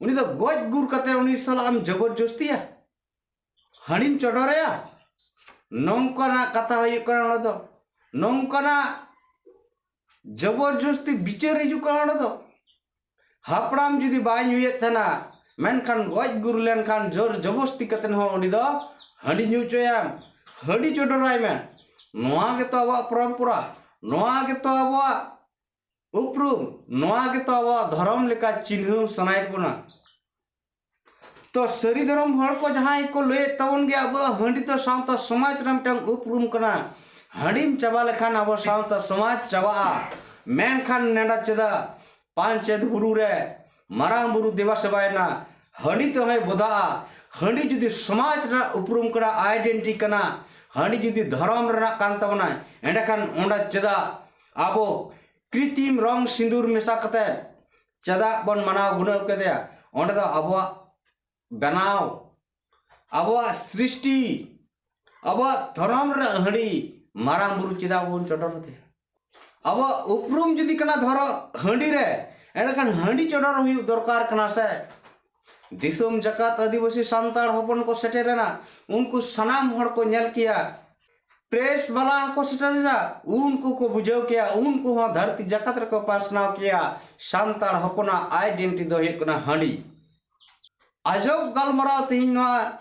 ᱩᱱᱤ ᱫᱚ ᱜᱚᱡ ᱜᱩᱨ ᱠᱟᱛᱮ ᱩᱱᱤ ᱥᱟᱞᱟᱜ ᱮᱢ ᱡᱚᱵᱚᱨ ᱡᱚᱥᱛᱤᱭᱟ, ᱦᱟᱺᱰᱤᱢ ᱪᱚᱰᱚᱨᱟᱭᱟ᱾ ᱱᱚᱝᱠᱟᱱᱟᱜ ᱠᱟᱛᱷᱟ ᱦᱩᱭᱩᱜ ᱠᱟᱱᱟ ᱚᱸᱰᱮ ᱫᱚ, ᱱᱚᱝᱠᱟᱱᱟᱜ ᱡᱚᱵᱚᱨ ᱡᱚᱥᱛᱤ ᱵᱤᱪᱟᱹᱨ ᱦᱤᱡᱩᱜ ᱠᱟᱱᱟ ᱚᱸᱰᱮ ᱫᱚ᱾ ᱦᱟᱯᱲᱟᱢ ᱡᱩᱫᱤ ᱵᱟᱭ ᱧᱩᱭᱮᱫ ᱛᱟᱦᱮᱱᱟ, ᱢᱮᱱᱠᱷᱟᱱ ᱜᱚᱡ ᱜᱩᱨ ᱞᱮᱱᱠᱷᱟᱱ ᱡᱳᱨ ᱡᱚᱵᱚᱥᱛᱤ ᱠᱟᱛᱮ ᱦᱚᱸ ᱩᱱᱤ ᱫᱚ ᱦᱟᱺᱰᱤ ᱧᱩ ᱦᱚᱪᱚᱭᱟᱢ, ᱦᱟᱺᱰᱤ ᱪᱚᱰᱚᱨᱟᱭ ᱢᱮ᱾ ᱱᱚᱣᱟ ᱜᱮᱛᱚ ᱟᱵᱚᱣᱟᱜ ᱯᱚᱨᱚᱢᱯᱚᱨᱟ, ᱱᱚᱣᱟ ᱜᱮᱛᱚ ᱟᱵᱚᱣᱟᱜ ᱩᱯᱨᱩᱢ, ᱱᱚᱣᱟ ᱜᱮᱛᱚ ᱟᱵᱚᱣᱟᱜ ᱫᱷᱚᱨᱚᱢ ᱞᱮᱠᱟ ᱪᱤᱱᱦᱟᱹᱣ ᱥᱟᱱᱟᱭᱮᱫ ᱵᱚᱱᱟ᱾ ᱛᱚ ᱥᱟᱹᱨᱤ ᱫᱷᱚᱨᱚᱢ ᱦᱚᱲ ᱠᱚ ᱡᱟᱦᱟᱸᱭ ᱠᱚ ᱞᱟᱹᱭᱮᱫ ᱛᱟᱵᱚᱱ ᱜᱮᱭᱟ, ᱟᱵᱚᱣᱟᱜ ᱦᱟᱺᱰᱤ ᱫᱚ ᱥᱟᱶᱛᱟ ᱥᱚᱢᱟᱡᱽ ᱨᱮ ᱢᱤᱫᱴᱟᱝ ᱩᱯᱨᱩᱢ ᱠᱟᱱᱟ, ᱦᱟᱺᱰᱤᱢ ᱪᱟᱵᱟ ᱞᱮᱠᱷᱟᱱ ᱟᱵᱚ ᱥᱟᱶᱛᱟ ᱥᱚᱢᱟᱡᱽ ᱪᱟᱵᱟᱜᱼᱟ᱾ ᱢᱮᱱᱠᱷᱟᱱ ᱱᱮᱰᱟ ᱪᱮᱫᱟᱜ ᱯᱟᱧᱪᱮᱛ ᱵᱩᱨᱩ ᱨᱮ ᱢᱟᱨᱟᱝ ᱵᱩᱨᱩ ᱫᱮᱵᱟ ᱥᱮᱵᱟᱭᱮᱱᱟ, ᱦᱟᱺᱰᱤ ᱛᱮᱦᱚᱸᱭ ᱵᱚᱫᱟᱜᱼᱟ? ᱦᱟᱺᱰᱤ ᱡᱩᱫᱤ ᱥᱚᱢᱟᱡᱽ ᱨᱮᱱᱟᱜ ᱩᱯᱨᱩᱢ ᱠᱟᱱᱟ, ᱟᱭᱰᱮᱱᱴᱤᱴᱤ ᱠᱟᱱᱟ, ᱦᱟᱺᱰᱤ ᱡᱩᱫᱤ ᱫᱷᱚᱨᱚᱢ ᱨᱮᱱᱟᱜ ᱠᱟᱱ ᱛᱟᱵᱚᱱᱟ, ᱮᱸᱰᱮᱠᱷᱟᱱ ᱚᱸᱰᱮ ᱪᱮᱫᱟᱜ ᱟᱵᱚ ᱠᱨᱤᱛᱤᱢ ᱨᱚᱝ ᱥᱤᱸᱫᱩᱨ ᱢᱮᱥᱟ ᱠᱟᱛᱮ ᱪᱮᱫᱟᱜ ᱵᱚᱱ ᱢᱟᱱᱟᱣ ᱜᱩᱱᱟᱹᱣ ᱠᱮᱫᱮᱭᱟ? ᱚᱸᱰᱮ ᱫᱚ ᱟᱵᱚᱣᱟᱜ ᱵᱮᱱᱟᱣ, ᱟᱵᱚᱣᱟᱜ ᱥᱨᱤᱥᱴᱤ, ᱟᱵᱚᱣᱟᱜ ᱫᱷᱚᱨᱚᱢ ᱨᱮᱱᱟᱜ ᱦᱟᱺᱰᱤ ᱢᱟᱨᱟᱝ ᱵᱩᱨᱩ ᱪᱮᱫᱟᱜ ᱵᱚᱱ ᱪᱚᱰᱚᱨ ᱟᱫᱮᱭᱟ? ᱟᱵᱚᱣᱟᱜ ᱩᱯᱨᱩᱢ ᱡᱩᱫᱤ ᱠᱟᱱᱟ ᱫᱷᱚᱨᱚ ᱦᱟᱺᱰᱤ ᱨᱮ, ᱮᱸᱰᱮᱠᱷᱟᱱ ᱦᱟᱺᱰᱤ ᱪᱚᱰᱚᱨ ᱦᱩᱭᱩᱜ ᱫᱚᱨᱠᱟᱨ ᱠᱟᱱᱟ ᱥᱮ? ᱫᱤᱥᱚᱢ ᱡᱟᱠᱟᱛ ᱟᱹᱫᱤᱵᱟᱹᱥᱤ ᱥᱟᱱᱛᱟᱲ ᱦᱚᱯᱚᱱ ᱠᱚ ᱥᱮᱴᱮᱨᱮᱱᱟ, ᱩᱱᱠᱩ ᱥᱟᱱᱟᱢ ᱦᱚᱲ ᱠᱚ ᱧᱮᱞ ᱠᱮᱭᱟ᱾ ᱯᱨᱮᱥ ᱵᱟᱞᱟ ᱦᱚᱸᱠᱚ ᱥᱮᱴᱮᱨᱮᱱᱟ, ᱩᱱᱠᱩ ᱠᱚ ᱵᱩᱡᱷᱟᱹᱣ ᱠᱮᱭᱟ, ᱩᱱᱠᱩ ᱦᱚᱸ ᱫᱷᱟᱹᱨᱛᱤ ᱡᱟᱠᱟᱛ ᱨᱮᱠᱚ ᱯᱟᱥᱱᱟᱣ ᱠᱮᱭᱟ᱾ ᱥᱟᱱᱛᱟᱲ ᱦᱚᱯᱚᱱᱟᱜ ᱟᱭᱰᱮᱱᱴᱤᱴᱤ ᱫᱚ ᱦᱩᱭᱩᱜ ᱠᱟᱱᱟ ᱦᱟᱺᱰᱤ᱾ ᱟᱡᱚᱵ ᱜᱟᱞᱢᱟᱨᱟᱣ ᱛᱮᱦᱮᱧ ᱱᱚᱣᱟ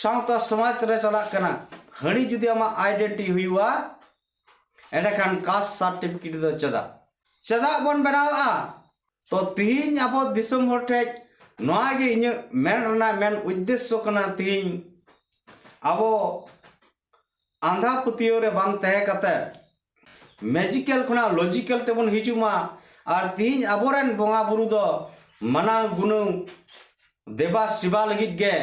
ᱥᱟᱶᱛᱟ ᱥᱚᱢᱟᱡᱽ ᱨᱮ ᱪᱟᱞᱟᱜ ᱠᱟᱱᱟ᱾ ᱦᱟᱺᱰᱤ ᱡᱩᱫᱤ ᱟᱢᱟᱜ ᱟᱭᱰᱮᱱᱴᱤᱴᱤ ᱦᱩᱭᱩᱜᱼᱟ, ᱮᱸᱰᱮᱠᱷᱟᱱ ᱠᱟᱥᱴ ᱥᱟᱨᱴᱤᱯᱷᱤᱠᱮᱴ ᱫᱚ ᱪᱮᱫᱟᱜ, ᱪᱮᱫᱟᱜ ᱵᱚᱱ ᱵᱮᱱᱟᱣᱟ? ᱛᱚ ᱛᱤᱦᱤᱧ ᱟᱵᱚ ᱫᱤᱥᱚᱢ ᱦᱚᱲ ᱴᱷᱮᱡ ᱱᱚᱣᱟ ᱜᱮ ᱤᱧᱟᱹᱜ ᱢᱮᱱ ᱨᱮᱱᱟᱜ ᱢᱮᱱ ᱩᱫᱽᱫᱮᱥᱥᱚ ᱠᱟᱱᱟ᱾ ᱛᱤᱦᱤᱧ ᱟᱵᱚ ᱟᱸᱫᱷᱟ ᱯᱟᱹᱛᱭᱟᱹᱣ ᱨᱮ ᱵᱟᱝ ᱛᱟᱦᱮᱸ ᱠᱟᱛᱮ ᱢᱮᱡᱤᱠᱮᱞ ᱠᱷᱚᱱᱟᱜ ᱞᱚᱡᱤᱠᱮᱞ ᱛᱮᱵᱚᱱ ᱦᱤᱡᱩᱜ ᱢᱟ᱾ ᱟᱨ ᱛᱤᱦᱤᱧ ᱟᱵᱚᱨᱮᱱ ᱵᱚᱸᱜᱟ ᱵᱩᱨᱩ ᱫᱚ ᱢᱟᱱᱟᱣ ᱜᱩᱱᱟᱹᱣ ᱫᱮᱵᱟ ᱥᱮᱵᱟ ᱞᱟᱹᱜᱤᱫ ᱜᱮ,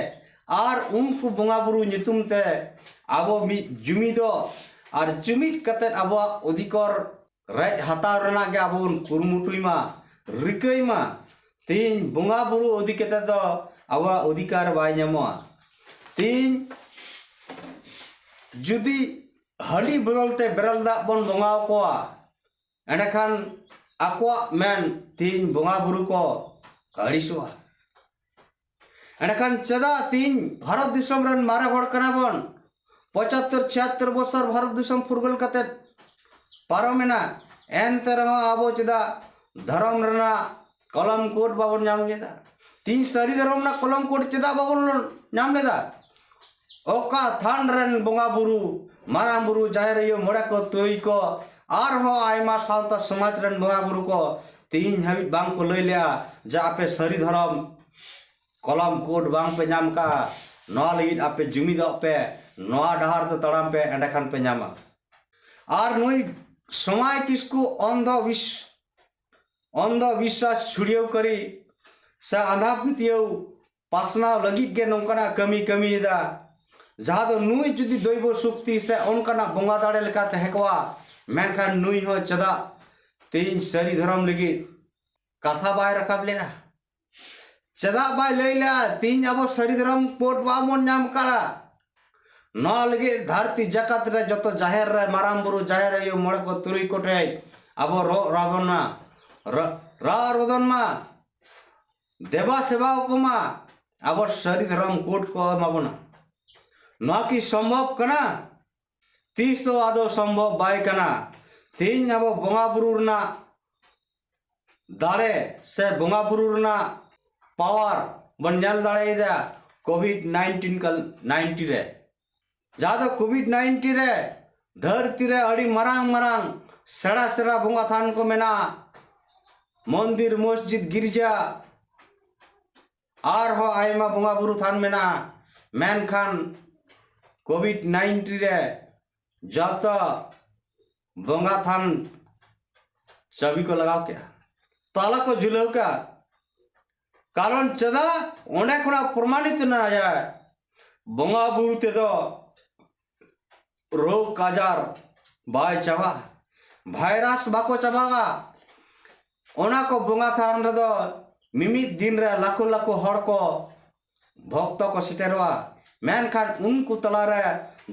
ᱟᱨ ᱩᱱᱠᱩ ᱵᱚᱸᱜᱟ ᱵᱩᱨᱩ ᱧᱩᱛᱩᱢ ᱛᱮ ᱟᱵᱚ ᱢᱤᱫ ᱡᱩᱢᱤᱫᱚᱜ ᱟᱨ ᱡᱩᱢᱤᱫ ᱠᱟᱛᱮ ᱟᱵᱚᱣᱟᱜ ᱚᱫᱷᱤᱠᱟᱨ ᱨᱮᱡ ᱦᱟᱛᱟᱣ ᱨᱮᱱᱟᱜ ᱜᱮ ᱟᱵᱚ ᱵᱚᱱ ᱠᱩᱨᱩᱢᱩᱴᱩᱭ ᱢᱟ, ᱨᱤᱠᱟᱹᱭ ᱢᱟ᱾ ᱛᱤᱦᱤᱧ ᱵᱚᱸᱜᱟ ᱵᱩᱨᱩ ᱤᱫᱤ ᱠᱟᱛᱮ ᱫᱚ ᱟᱵᱚᱣᱟᱜ ᱚᱫᱷᱤᱠᱟᱨ ᱵᱟᱭ ᱧᱟᱢᱚᱜᱼᱟ᱾ ᱛᱤᱦᱤᱧ ᱡᱩᱫᱤ ᱦᱟᱺᱰᱤ ᱵᱚᱫᱚᱞ ᱛᱮ ᱵᱮᱨᱮᱞ ᱫᱟᱜ ᱵᱚᱱ ᱵᱚᱸᱜᱟ ᱟᱠᱚᱣᱟ, ᱮᱸᱰᱮᱠᱷᱟᱱ ᱟᱠᱚᱣᱟᱜ ᱢᱮᱱ ᱛᱤᱦᱤᱧ ᱵᱚᱸᱜᱟ ᱵᱩᱨᱩ ᱠᱚ ᱟᱹᱲᱤᱥᱚᱜᱼᱟ᱾ ᱮᱸᱰᱮᱠᱷᱟᱱ ᱪᱮᱫᱟᱜ ᱛᱤᱦᱤᱧ ᱵᱷᱟᱨᱚᱛ ᱫᱤᱥᱚᱢ ᱨᱮᱱ ᱢᱟᱨᱮ ᱦᱚᱲ ᱠᱟᱱᱟ ᱵᱚᱱ, ᱯᱚᱸᱪᱟᱛᱛᱳᱨ ᱪᱷᱤᱭᱟᱛᱛᱳᱨ ᱵᱚᱪᱷᱚᱨ ᱵᱷᱟᱨᱚᱛ ᱫᱤᱥᱚᱢ ᱯᱷᱩᱨᱜᱟᱹᱞ ᱠᱟᱛᱮ ᱯᱟᱨᱚᱢᱮᱱᱟ, ᱮᱱᱛᱮ ᱨᱮᱦᱚᱸ ᱟᱵᱚ ᱪᱮᱫᱟᱜ ᱫᱷᱚᱨᱚᱢ ᱨᱮᱱᱟᱜ ᱠᱚᱞᱚᱢ ᱠᱳᱰ ᱵᱟᱵᱚᱱ ᱧᱟᱢ ᱞᱮᱫᱟ? ᱛᱤᱦᱤᱧ ᱥᱟᱹᱨᱤ ᱫᱷᱚᱨᱚᱢ ᱨᱮᱱᱟᱜ ᱠᱚᱞᱚᱢ ᱠᱳᱰ ᱪᱮᱫᱟᱜ ᱵᱟᱵᱚᱱ ᱧᱟᱢ ᱞᱮᱫᱟ? ᱚᱠᱟ ᱛᱷᱟᱱ ᱨᱮᱱ ᱵᱚᱸᱜᱟ ᱵᱩᱨᱩ, ᱢᱟᱨᱟᱝ ᱵᱩᱨᱩ, ᱡᱟᱦᱮᱨ ᱟᱭᱳ, ᱢᱚᱬᱮ ᱠᱚ, ᱛᱩᱨᱩᱭ ᱠᱚ, ᱟᱨᱦᱚᱸ ᱟᱭᱢᱟ ᱥᱟᱶᱛᱟ ᱥᱚᱢᱟᱡᱽ ᱨᱮᱱ ᱵᱚᱸᱜᱟ ᱵᱩᱨᱩ ᱠᱚ ᱛᱤᱦᱤᱧ ᱦᱟᱹᱵᱤᱡ ᱵᱟᱝ ᱠᱚ ᱞᱟᱹᱭ ᱞᱮᱜᱼᱟ ᱡᱮ ᱟᱯᱮ ᱥᱟᱹᱨᱤ ᱫᱷᱚᱨᱚᱢ ᱠᱚᱞᱚᱢ ᱠᱳᱰ ᱵᱟᱝ ᱯᱮ ᱧᱟᱢ ᱠᱟᱜᱼᱟ, ᱱᱚᱣᱟ ᱞᱟᱹᱜᱤᱫ ᱟᱯᱮ ᱡᱩᱢᱤᱫᱚᱜ ᱯᱮ, ᱱᱚᱣᱟ ᱰᱟᱦᱟᱨ ᱛᱮ ᱛᱟᱲᱟᱢ ᱯᱮ, ᱮᱸᱰᱮᱠᱷᱟᱱ ᱯᱮ ᱧᱟᱢᱟ᱾ ᱟᱨ ᱱᱩᱭ ᱥᱚᱢᱟᱭ ᱠᱤᱥᱠᱩ ᱚᱱᱫᱷᱚ ᱵᱤᱥ-, ᱚᱱᱫᱷᱚ ᱵᱤᱥᱣᱟᱥ ᱪᱷᱩᱲᱭᱟᱹᱣ ᱠᱟᱹᱨᱤ ᱥᱮ ᱟᱸᱫᱷᱟ ᱯᱟᱹᱛᱭᱟᱹᱣ ᱯᱟᱥᱱᱟᱣ ᱞᱟᱹᱜᱤᱫ ᱜᱮ ᱱᱚᱝᱠᱟᱱᱟᱜ ᱠᱟᱹᱢᱤ ᱠᱟᱹᱢᱤᱭᱮᱫᱟ, ᱡᱟᱦᱟᱸ ᱫᱚ ᱱᱩᱭ ᱡᱩᱫᱤ ᱫᱚᱭᱵᱚ ᱥᱚᱠᱛᱤ ᱥᱮ ᱚᱱᱠᱟᱱᱟᱜ ᱵᱚᱸᱜᱟ ᱫᱟᱲᱮ ᱞᱮᱠᱟ ᱛᱟᱦᱮᱸ ᱠᱚᱜᱼᱟ, ᱢᱮᱱᱠᱷᱟᱱ ᱱᱩᱭ ᱦᱚᱸ ᱪᱮᱫᱟᱜ ᱛᱮᱦᱮᱧ ᱥᱟᱹᱨᱤ ᱫᱷᱚᱨᱚᱢ ᱞᱟᱹᱜᱤᱫ ᱠᱟᱛᱷᱟ ᱵᱟᱭ ᱨᱟᱠᱟᱵ ᱞᱮᱫᱼᱟ? ᱪᱮᱫᱟᱜ ᱵᱟᱭ ᱞᱟᱹᱭ ᱞᱮᱫᱼᱟ ᱛᱮᱦᱮᱧ ᱟᱵᱚ ᱥᱟᱹᱨᱤ ᱫᱷᱚᱨᱚᱢ ᱠᱳᱰ ᱵᱟᱵᱚᱱ ᱧᱟᱢ ᱟᱠᱟᱫᱼᱟ? ᱱᱚᱣᱟ ᱞᱟᱹᱜᱤᱫ ᱫᱷᱟᱹᱨᱛᱤ ᱡᱟᱠᱟᱛ ᱨᱮ ᱡᱚᱛᱚ ᱡᱟᱦᱮᱨ ᱨᱮ ᱢᱟᱨᱟᱝ ᱵᱩᱨᱩ, ᱡᱟᱦᱮᱨ ᱟᱭᱳ, ᱢᱚᱬᱮ ᱠᱚ, ᱛᱩᱨᱩᱭ ᱠᱚᱴᱷᱮᱱ ᱟᱵᱚ ᱨᱚᱜ ᱨᱟᱵᱚᱱ ᱢᱟ, ᱨᱟ-, ᱨᱟᱜ ᱨᱚᱫᱚᱱ ᱢᱟ, ᱫᱮᱵᱟ ᱥᱮᱵᱟ ᱠᱚ ᱢᱟ, ᱟᱵᱚ ᱥᱟᱹᱨᱤ ᱫᱷᱚᱨᱚᱢ ᱠᱳᱰ ᱠᱚ ᱮᱢᱟ ᱵᱚᱱᱟ᱾ ᱱᱚᱣᱟ ᱠᱤ ᱥᱚᱢᱵᱷᱚᱵ ᱠᱟᱱᱟ? ᱛᱤᱥ ᱦᱚᱸ ᱟᱫᱚ ᱥᱚᱢᱵᱷᱚᱵ ᱵᱟᱭ ᱠᱟᱱᱟ᱾ ᱛᱮᱦᱮᱧ ᱟᱵᱚ ᱵᱚᱸᱜᱟ ᱵᱩᱨᱩ ᱨᱮᱱᱟᱜ ᱫᱟᱲᱮ ᱥᱮ ᱵᱚᱸᱜᱟ ᱵᱩᱨᱩ ᱨᱮᱱᱟᱜ ᱯᱟᱣᱟᱨ ᱵᱚᱱ ᱧᱮᱞ ᱫᱟᱲᱮᱭᱟᱫᱟ ᱠᱳᱵᱷᱤᱰ ᱱᱟᱭᱤᱱᱴᱤᱱ ᱠᱟᱞ-, ᱱᱟᱭᱤᱱᱴᱤᱱ ᱨᱮ, ᱡᱟᱦᱟᱸ ᱫᱚ ᱠᱳᱵᱷᱤᱰ ᱱᱟᱭᱤᱱᱴᱤᱱ ᱨᱮ ᱫᱷᱟᱹᱨᱛᱤ ᱨᱮ ᱟᱹᱰᱤ ᱢᱟᱨᱟᱝ ᱢᱟᱨᱟᱝ ᱥᱮᱬᱟ ᱥᱮᱬᱟ ᱵᱚᱸᱜᱟ ᱛᱷᱟᱱ ᱠᱚ ᱢᱮᱱᱟᱜᱼᱟ, ᱢᱚᱱᱫᱤᱨ, ᱢᱚᱥᱡᱤᱫ, ᱜᱤᱨᱡᱟ, ᱟᱨᱦᱚᱸ ᱟᱭᱢᱟ ᱵᱚᱸᱜᱟ ᱵᱩᱨᱩ ᱛᱷᱟᱱ ᱢᱮᱱᱟᱜᱼᱟ᱾ ᱢᱮᱱᱠᱷᱟᱱ ᱠᱳᱵᱷᱤᱰ ᱱᱟᱭᱤᱱᱴᱤᱱ ᱨᱮ ᱡᱚᱛᱚ ᱵᱚᱸᱜᱟ ᱛᱷᱟᱱ ᱪᱟᱹᱵᱤ ᱠᱚ ᱞᱟᱜᱟᱣ ᱠᱮᱜᱼᱟ, ᱛᱟᱞᱟ ᱠᱚ ᱡᱷᱩᱞᱟᱹᱣ ᱠᱮᱜᱼᱟ᱾ ᱠᱟᱨᱚᱱ ᱪᱮᱫᱟᱜ? ᱚᱸᱰᱮ ᱠᱷᱚᱱᱟᱜ ᱯᱨᱚᱢᱟᱱᱤᱛ ᱮᱱᱟ ᱡᱮ ᱵᱚᱸᱜᱟ ᱵᱩᱨᱩ ᱛᱮᱫᱚ ᱨᱳᱜᱽ ᱟᱡᱟᱨ ᱵᱟᱭ ᱪᱟᱵᱟᱜᱼᱟ, ᱵᱷᱟᱭᱨᱟᱥ ᱵᱟᱠᱚ ᱪᱟᱵᱟᱜᱼᱟ᱾ ᱚᱱᱟ ᱠᱚ ᱵᱚᱸᱜᱟ ᱛᱷᱟᱱ ᱨᱮᱫᱚ ᱢᱤᱢᱤᱫ ᱫᱤᱱ ᱨᱮ ᱞᱟᱠᱷᱚ ᱞᱟᱠᱷᱚ ᱦᱚᱲ ᱠᱚ, ᱵᱷᱚᱠᱛᱚ ᱠᱚ ᱥᱮᱴᱮᱨᱚᱜᱼᱟ᱾ ᱢᱮᱱᱠᱷᱟᱱ ᱩᱱᱠᱩ ᱛᱟᱞᱟᱨᱮ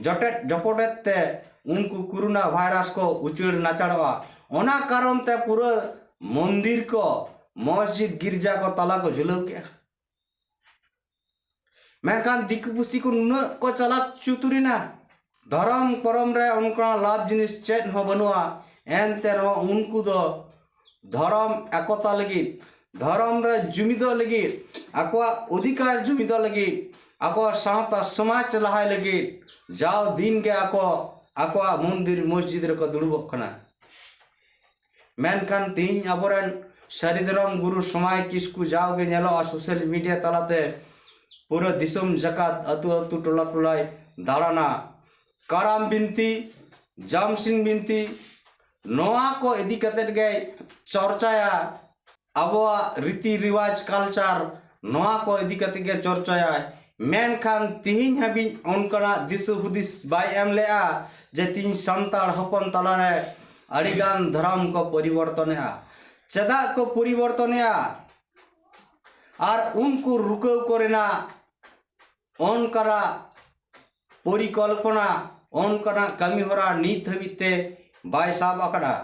ᱡᱚᱴᱮᱫ ᱡᱚᱯᱚᱴᱮᱫ ᱛᱮ ᱩᱱᱠᱩ ᱠᱳᱨᱳᱱᱟ ᱵᱷᱟᱭᱨᱟᱥ ᱠᱚ ᱩᱪᱟᱹᱲ ᱱᱟᱪᱟᱲᱚᱜᱼᱟ᱾ ᱚᱱᱟ ᱠᱟᱨᱚᱱ ᱛᱮ ᱯᱩᱨᱟᱹ ᱢᱚᱱᱫᱤᱨ ᱠᱚ, ᱢᱚᱥᱡᱤᱫ, ᱜᱤᱨᱡᱟ ᱠᱚ ᱛᱟᱞᱟ ᱠᱚ ᱡᱷᱩᱞᱟᱹᱣ ᱠᱮᱜᱼᱟ᱾ ᱢᱮᱱᱠᱷᱟᱱ ᱫᱤᱠᱩ ᱯᱩᱥᱤ ᱠᱚ ᱱᱩᱱᱟᱹᱜ ᱠᱚ ᱪᱟᱞᱟᱠ ᱪᱩᱛᱩᱨ ᱮᱱᱟ, ᱫᱷᱚᱨᱚᱢ ᱠᱚᱨᱚᱢ ᱨᱮ ᱚᱱᱠᱟᱱᱟᱜ ᱞᱟᱵᱷ ᱡᱤᱱᱤᱥ ᱪᱮᱫ ᱦᱚᱸ ᱵᱟᱹᱱᱩᱜᱼᱟ᱾ ᱮᱱᱛᱮ ᱨᱮᱦᱚᱸ ᱩᱱᱠᱩ ᱫᱚ ᱫᱷᱚᱨᱚᱢ ᱮᱠᱚᱛᱟ ᱞᱟᱹᱜᱤᱫ, ᱫᱷᱚᱨᱚᱢ ᱨᱮ ᱡᱩᱢᱤᱫᱚᱜ ᱞᱟᱹᱜᱤᱫ, ᱟᱠᱚᱣᱟᱜ ᱚᱫᱷᱤᱠᱟᱨ ᱡᱩᱢᱤᱫᱚᱜ ᱞᱟᱹᱜᱤᱫ, ᱟᱠᱚᱣᱟᱜ ᱥᱟᱶᱛᱟ ᱥᱚᱢᱟᱡᱽ ᱞᱟᱦᱟᱭ ᱞᱟᱹᱜᱤᱫ ᱡᱟᱣ ᱫᱤᱱ ᱜᱮ ᱟᱠᱚ ᱟᱠᱚᱣᱟᱜ ᱢᱚᱱᱫᱤᱨ ᱢᱚᱥᱡᱤᱫ ᱨᱮᱠᱚ ᱫᱩᱲᱩᱵᱚᱜ ᱠᱟᱱᱟ᱾ ᱢᱮᱱᱠᱷᱟᱱ ᱛᱤᱦᱤᱧ ᱟᱵᱚᱨᱮᱱ ᱥᱟᱹᱨᱤ ᱫᱷᱚᱨᱚᱢ ᱜᱩᱨᱩ ᱥᱚᱢᱟᱭ ᱠᱤᱥᱠᱩ ᱡᱟᱣᱜᱮ ᱧᱮᱞᱚᱜᱼᱟ social media ᱛᱟᱞᱟᱛᱮ ᱯᱩᱨᱟᱹ ᱫᱤᱥᱚᱢ ᱡᱟᱠᱟᱛ, ᱟᱹᱛᱩ ᱟᱹᱛᱩ, ᱴᱚᱞᱟ ᱴᱚᱞᱟᱭ ᱫᱟᱬᱟᱱᱟ᱾ ᱠᱟᱨᱟᱢ ᱵᱤᱱᱛᱤ, ᱡᱟᱢᱥᱤᱱ ᱵᱤᱱᱛᱤ, ᱱᱚᱣᱟ ᱠᱚ ᱤᱫᱤ ᱠᱟᱛᱮᱫ ᱜᱮᱭ ᱪᱚᱨᱪᱟᱭᱟ᱾ ᱟᱵᱚᱣᱟᱜ ᱨᱤᱛᱤ ᱨᱤᱣᱟᱡᱽ, culture, ᱱᱚᱣᱟ ᱠᱚ ᱤᱫᱤ ᱠᱟᱛᱮ ᱜᱮ ᱪᱚᱨᱪᱟᱭᱟᱭ᱾ ᱢᱮᱱᱠᱷᱟᱱ ᱛᱤᱦᱤᱧ ᱦᱟᱹᱵᱤᱡ ᱚᱱᱠᱟᱱᱟᱜ ᱫᱤᱥᱟᱹ ᱦᱩᱫᱤᱥ ᱵᱟᱭ ᱮᱢ ᱞᱮᱜᱼᱟ ᱡᱮ ᱛᱤᱦᱤᱧ ᱥᱟᱱᱛᱟᱲ ᱦᱚᱯᱚᱱ ᱛᱟᱞᱟᱨᱮ ᱟᱹᱰᱤᱜᱟᱱ ᱫᱷᱚᱨᱚᱢ ᱠᱚ ᱯᱚᱨᱤᱵᱚᱨᱛᱚᱱᱮᱜᱼᱟ᱾ ᱪᱮᱫᱟᱜ ᱠᱚ ᱯᱚᱨᱤᱵᱚᱨᱛᱚᱱᱮᱜᱼᱟ? ᱟᱨ ᱩᱱᱠᱩ ᱨᱩᱠᱟᱹᱣ ᱠᱚᱨᱮᱱᱟᱜ ᱚᱱᱠᱟᱱᱟᱜ ᱯᱚᱨᱤᱠᱚᱞᱯᱚᱱᱟ, ᱚᱱᱠᱟᱱᱟᱜ ᱠᱟᱹᱢᱤ ᱦᱚᱨᱟ ᱱᱤᱛ ᱦᱟᱹᱵᱤᱡ ᱛᱮ ᱵᱟᱭ ᱥᱟᱵ ᱟᱠᱟᱫᱟ,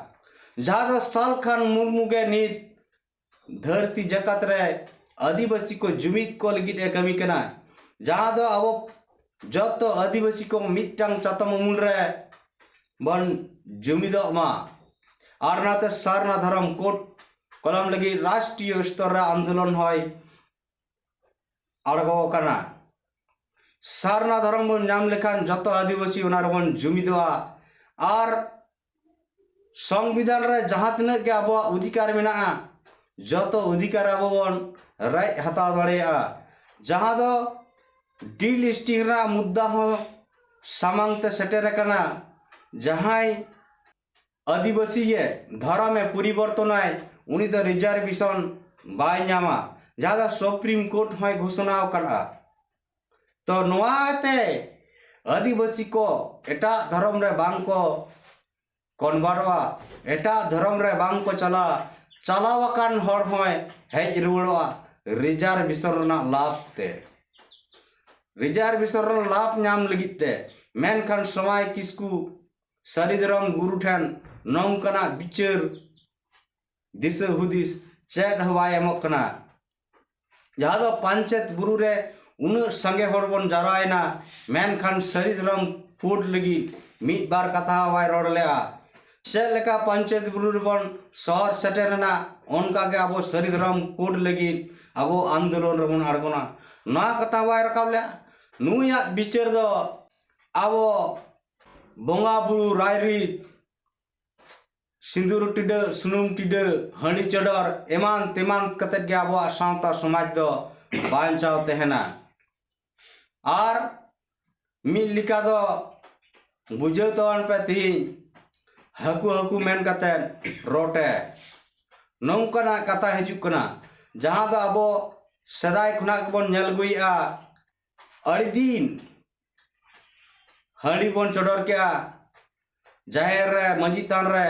ᱡᱟᱦᱟᱸ ᱫᱚ ᱥᱟᱞᱠᱷᱟᱱ ᱢᱩᱨᱢᱩ ᱜᱮ ᱱᱤᱛ ᱫᱷᱟᱹᱨᱛᱤ ᱡᱟᱠᱟᱛ ᱨᱮ ᱟᱹᱫᱤᱵᱟᱹᱥᱤ ᱠᱚ ᱡᱩᱢᱤᱫ ᱠᱚ ᱞᱟᱹᱜᱤᱫ ᱮ ᱠᱟᱹᱢᱤ ᱠᱟᱱᱟ, ᱡᱟᱦᱟᱸ ᱫᱚ ᱟᱵᱚ ᱡᱚᱛᱚ ᱟᱹᱫᱤᱵᱟᱹᱥᱤ ᱠᱚ ᱢᱤᱫᱴᱟᱝ ᱪᱟᱛᱚᱢ ᱩᱢᱩᱞ ᱨᱮ ᱵᱚᱱ ᱡᱩᱢᱤᱫᱚᱜ ᱢᱟ᱾ ᱟᱨ ᱚᱱᱟᱛᱮ ᱥᱟᱨᱱᱟ ᱫᱷᱚᱨᱚᱢ ᱠᱳᱰ ᱠᱚᱞᱚᱢ ᱞᱟᱹᱜᱤᱫ ᱨᱟᱥᱴᱨᱤᱭᱚ ᱥᱛᱚᱨ ᱨᱮ ᱟᱱᱫᱳᱞᱚᱱ ᱦᱚᱸᱭ ᱟᱬᱜᱚ ᱟᱠᱟᱱᱟ᱾ ᱥᱟᱨᱱᱟ ᱫᱷᱚᱨᱚᱢ ᱵᱚᱱ ᱧᱟᱢ ᱞᱮᱠᱷᱟᱱ ᱡᱚᱛᱚ ᱟᱹᱫᱤᱵᱟᱹᱥᱤ ᱚᱱᱟ ᱨᱮᱵᱚᱱ ᱡᱩᱢᱤᱫᱚᱜᱼᱟ᱾ ᱟᱨ ᱥᱚᱝᱵᱤᱫᱷᱟᱱ ᱨᱮ ᱡᱟᱦᱟᱸ ᱛᱤᱱᱟᱹᱜ ᱜᱮ ᱟᱵᱚᱣᱟᱜ ᱚᱫᱷᱤᱠᱟᱨ ᱢᱮᱱᱟᱜᱼᱟ, ᱡᱚᱛᱚ ᱚᱫᱷᱤᱠᱟᱨ ᱟᱵᱚ ᱵᱚᱱ ᱨᱮᱡ ᱦᱟᱛᱟᱣ ᱫᱟᱲᱮᱭᱟᱜᱼᱟ᱾ ᱡᱟᱦᱟᱸ ᱫᱚ delisting ᱨᱮᱱᱟᱜ ᱢᱩᱫᱽᱫᱟ ᱦᱚᱸ ᱥᱟᱢᱟᱝ ᱛᱮ ᱥᱮᱴᱮᱨ ᱟᱠᱟᱱᱟ᱾ ᱡᱟᱦᱟᱸᱭ ᱟᱹᱫᱤᱵᱟᱹᱥᱤ ᱜᱮ ᱫᱷᱚᱨᱚᱢᱮ ᱯᱚᱨᱤᱵᱚᱨᱛᱚᱱᱟᱭ, ᱩᱱᱤ ᱫᱚ reservation ᱵᱟᱭ ᱧᱟᱢᱟ, ᱡᱟᱦᱟᱸ ᱫᱚ Supreme Court ᱦᱚᱸᱭ ᱜᱷᱳᱥᱚᱱᱟ ᱟᱠᱟᱫᱼᱟ᱾ ᱛᱚ ᱱᱚᱣᱟ ᱛᱮ ᱟᱹᱫᱤᱵᱟᱹᱥᱤ ᱠᱚ ᱮᱴᱟᱜ ᱫᱷᱚᱨᱚᱢ ᱨᱮ ᱵᱟᱝ ᱠᱚ convertᱚᱜᱼᱟ, ᱮᱴᱟᱜ ᱫᱷᱚᱨᱚᱢ ᱨᱮ ᱵᱟᱝ ᱠᱚ ᱪᱟᱞᱟᱜᱼᱟ, ᱪᱟᱞᱟᱣ ᱟᱠᱟᱱ ᱦᱚᱲ ᱦᱚᱸᱭ ᱦᱮᱡ ᱨᱩᱣᱟᱹᱲᱚᱜᱼᱟ reservation ᱨᱮᱱᱟᱜ ᱞᱟᱵᱷ ᱛᱮ, reservation ᱨᱮᱱᱟᱜ ᱞᱟᱵᱷ ᱧᱟᱢ ᱞᱟᱹᱜᱤᱫ ᱛᱮ᱾ ᱢᱮᱱᱠᱷᱟᱱ ᱥᱚᱢᱟᱭ ᱠᱤᱥᱠᱩ ᱥᱟᱹᱨᱤ ᱫᱷᱚᱨᱚᱢ ᱜᱩᱨᱩ ᱴᱷᱮᱱ ᱱᱚᱝᱠᱟᱱᱟᱜ ᱵᱤᱪᱟᱹᱨ ᱫᱤᱥᱟᱹ ᱦᱩᱫᱤᱥ ᱪᱮᱫ ᱦᱚᱸ ᱵᱟᱭ ᱮᱢᱚᱜ ᱠᱟᱱᱟ᱾ ᱡᱟᱦᱟᱸ ᱫᱚ ᱯᱟᱧᱪᱮᱛ ᱵᱩᱨᱩ ᱨᱮ ᱩᱱᱟᱹᱜ ᱥᱟᱸᱜᱮ ᱦᱚᱲ ᱵᱚᱱ ᱡᱟᱣᱨᱟᱭᱮᱱᱟ, ᱢᱮᱱᱠᱷᱟᱱ ᱥᱟᱹᱨᱤ ᱫᱷᱚᱨᱚᱢ ᱠᱳᱰ ᱞᱟᱹᱜᱤᱫ ᱢᱤᱫ ᱵᱟᱨ ᱠᱟᱛᱷᱟ ᱦᱚᱸ ᱵᱟᱭ ᱨᱚᱲ ᱞᱮᱜᱼᱟ᱾ ᱪᱮᱫ ᱞᱮᱠᱟ ᱯᱟᱧᱪᱮᱛ ᱵᱩᱨᱩ ᱨᱮᱵᱚᱱ ᱥᱚᱦᱚᱨ ᱥᱮᱴᱮᱨᱮᱱᱟ, ᱚᱱᱠᱟ ᱜᱮ ᱟᱵᱚ ᱥᱟᱹᱨᱤ ᱫᱷᱚᱨᱚᱢ ᱠᱳᱰ ᱞᱟᱹᱜᱤᱫ ᱟᱵᱚ ᱟᱱᱫᱳᱞᱚᱱ ᱨᱮᱵᱚᱱ ᱟᱬᱜᱚᱱᱟ, ᱱᱚᱣᱟ ᱠᱟᱛᱷᱟ ᱵᱟᱭ ᱨᱟᱠᱟᱵ ᱞᱮᱜᱼᱟ᱾ ᱱᱩᱭᱟᱜ ᱵᱤᱪᱟᱹᱨ ᱫᱚ ᱟᱵᱚ ᱵᱚᱸᱜᱟ ᱵᱩᱨᱩ ᱨᱟᱭᱨᱤᱛ, ᱥᱤᱸᱫᱩᱨ ᱴᱤᱰᱟᱹᱜ, ᱥᱩᱱᱩᱢ ᱴᱤᱰᱟᱹᱜ, ᱦᱟᱺᱰᱤ ᱪᱚᱰᱚᱨ ᱮᱢᱟᱱ ᱛᱮᱢᱟᱱ ᱠᱟᱛᱮᱫ ᱜᱮ ᱟᱵᱚᱣᱟᱜ ᱥᱟᱶᱛᱟ ᱥᱚᱢᱟᱡᱽ ᱫᱚ ᱵᱟᱧᱪᱟᱣ ᱛᱟᱦᱮᱱᱟ᱾ ᱟᱨ ᱢᱤᱫ ᱞᱮᱠᱟ ᱫᱚ ᱵᱩᱡᱷᱟᱹᱣ ᱛᱟᱵᱚᱱ ᱯᱮ, ᱛᱤᱦᱤᱧ ᱦᱟᱹᱠᱩ ᱦᱟᱹᱠᱩ ᱢᱮᱱ ᱠᱟᱛᱮᱫ ᱨᱚᱴᱮ, ᱱᱚᱝᱠᱟᱱᱟᱜ ᱠᱟᱛᱷᱟ ᱦᱤᱡᱩᱜ ᱠᱟᱱᱟ, ᱡᱟᱦᱟᱸ ᱫᱚ ᱟᱵᱚ ᱥᱮᱫᱟᱭ ᱠᱷᱚᱱᱟᱜ ᱜᱮᱵᱚᱱ ᱧᱮᱞ ᱟᱹᱜᱩᱭᱮᱫᱼᱟ᱾ ᱟᱹᱰᱤ ᱫᱤᱱ ᱦᱟᱺᱰᱤ ᱵᱚᱱ ᱪᱚᱰᱚᱨ ᱠᱮᱜᱼᱟ, ᱡᱟᱦᱮᱨ ᱨᱮ, ᱢᱟᱹᱡᱷᱤ ᱛᱷᱟᱱ ᱨᱮ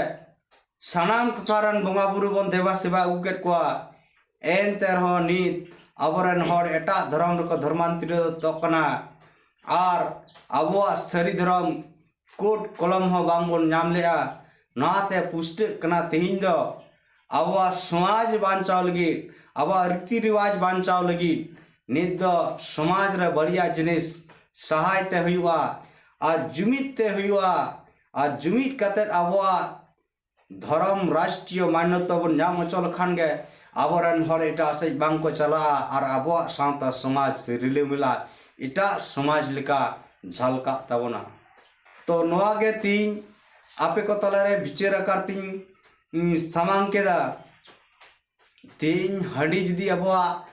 ᱥᱟᱱᱟᱢ ᱴᱚᱴᱷᱟ ᱨᱮᱱ ᱵᱚᱸᱜᱟ ᱵᱩᱨᱩ ᱵᱚᱱ ᱫᱮᱵᱟ ᱥᱮᱵᱟ ᱟᱹᱜᱩ ᱠᱮᱫ ᱠᱚᱣᱟ᱾ ᱮᱱᱛᱮ ᱨᱮᱦᱚᱸ ᱱᱤᱛ ᱟᱵᱚᱨᱮᱱ ᱦᱚᱲ ᱮᱴᱟᱜ ᱫᱷᱚᱨᱚᱢ ᱨᱮᱠᱚ ᱫᱷᱚᱨᱢᱟᱱᱛᱚᱨᱤᱛᱚᱜ ᱠᱟᱱᱟ᱾ ᱟᱨ ᱟᱵᱚᱣᱟᱜ ᱥᱟᱹᱨᱤ ᱫᱷᱚᱨᱚᱢ ᱠᱳᱰ ᱠᱚᱞᱚᱢ ᱦᱚᱸ ᱵᱟᱝᱵᱚᱱ ᱧᱟᱢ ᱞᱮᱜᱼᱟ᱾ ᱱᱚᱣᱟᱛᱮ ᱯᱩᱥᱴᱟᱹᱜ ᱠᱟᱱᱟ, ᱛᱮᱦᱮᱧ ᱫᱚ ᱟᱵᱚᱣᱟᱜ ᱥᱚᱢᱟᱡᱽ ᱵᱟᱧᱪᱟᱣ ᱞᱟᱹᱜᱤᱫ, ᱟᱵᱚᱣᱟᱜ ᱨᱤᱛᱤ ᱨᱮᱣᱟᱡᱽ ᱵᱟᱧᱪᱟᱣ ᱞᱟᱹᱜᱤᱫ ᱱᱤᱛ ᱫᱚ ᱥᱚᱢᱟᱡᱽ ᱨᱮ ᱵᱟᱹᱲᱤᱡᱟᱜ ᱡᱤᱱᱤᱥ ᱥᱟᱦᱟᱭ ᱛᱮ ᱦᱩᱭᱩᱜᱼᱟ, ᱟᱨ ᱡᱩᱢᱤᱫ ᱛᱮ ᱦᱩᱭᱩᱜᱼᱟ, ᱟᱨ ᱡᱩᱢᱤᱫ ᱠᱟᱛᱮᱫ ᱟᱵᱚᱣᱟᱜ ᱫᱷᱚᱨᱚᱢ ᱨᱟᱥᱴᱨᱤᱭᱚ ᱢᱟᱱᱱᱚᱛᱟ ᱵᱚᱱ ᱧᱟᱢ ᱦᱚᱪᱚ ᱞᱮᱠᱷᱟᱱ ᱜᱮ ᱟᱵᱚᱨᱮᱱ ᱦᱚᱲ ᱮᱴᱟᱜ ᱥᱮᱫ ᱵᱟᱝ ᱠᱚ ᱪᱟᱞᱟᱜᱼᱟ ᱟᱨ ᱟᱵᱚᱣᱟᱜ ᱥᱟᱶᱛᱟ ᱥᱚᱢᱟᱡᱽ ᱨᱤᱞᱟᱹᱢᱟᱞᱟ ᱮᱴᱟᱜ ᱥᱚᱢᱟᱡᱽ ᱞᱮᱠᱟ ᱡᱷᱟᱞᱠᱟᱜ ᱛᱟᱵᱚᱱᱟ᱾ ᱛᱚ ᱱᱚᱣᱟ ᱜᱮ ᱛᱤᱦᱤᱧ ᱟᱯᱮ ᱠᱚ ᱛᱟᱞᱟᱨᱮ ᱵᱤᱪᱟᱹᱨ ᱟᱠᱟᱨ ᱛᱤᱧ, ᱩᱸ, ᱥᱟᱢᱟᱝ ᱠᱮᱫᱟ᱾ ᱛᱤᱦᱤᱧ ᱦᱟᱺᱰᱤ ᱡᱩᱫᱤ ᱟᱵᱚᱣᱟᱜ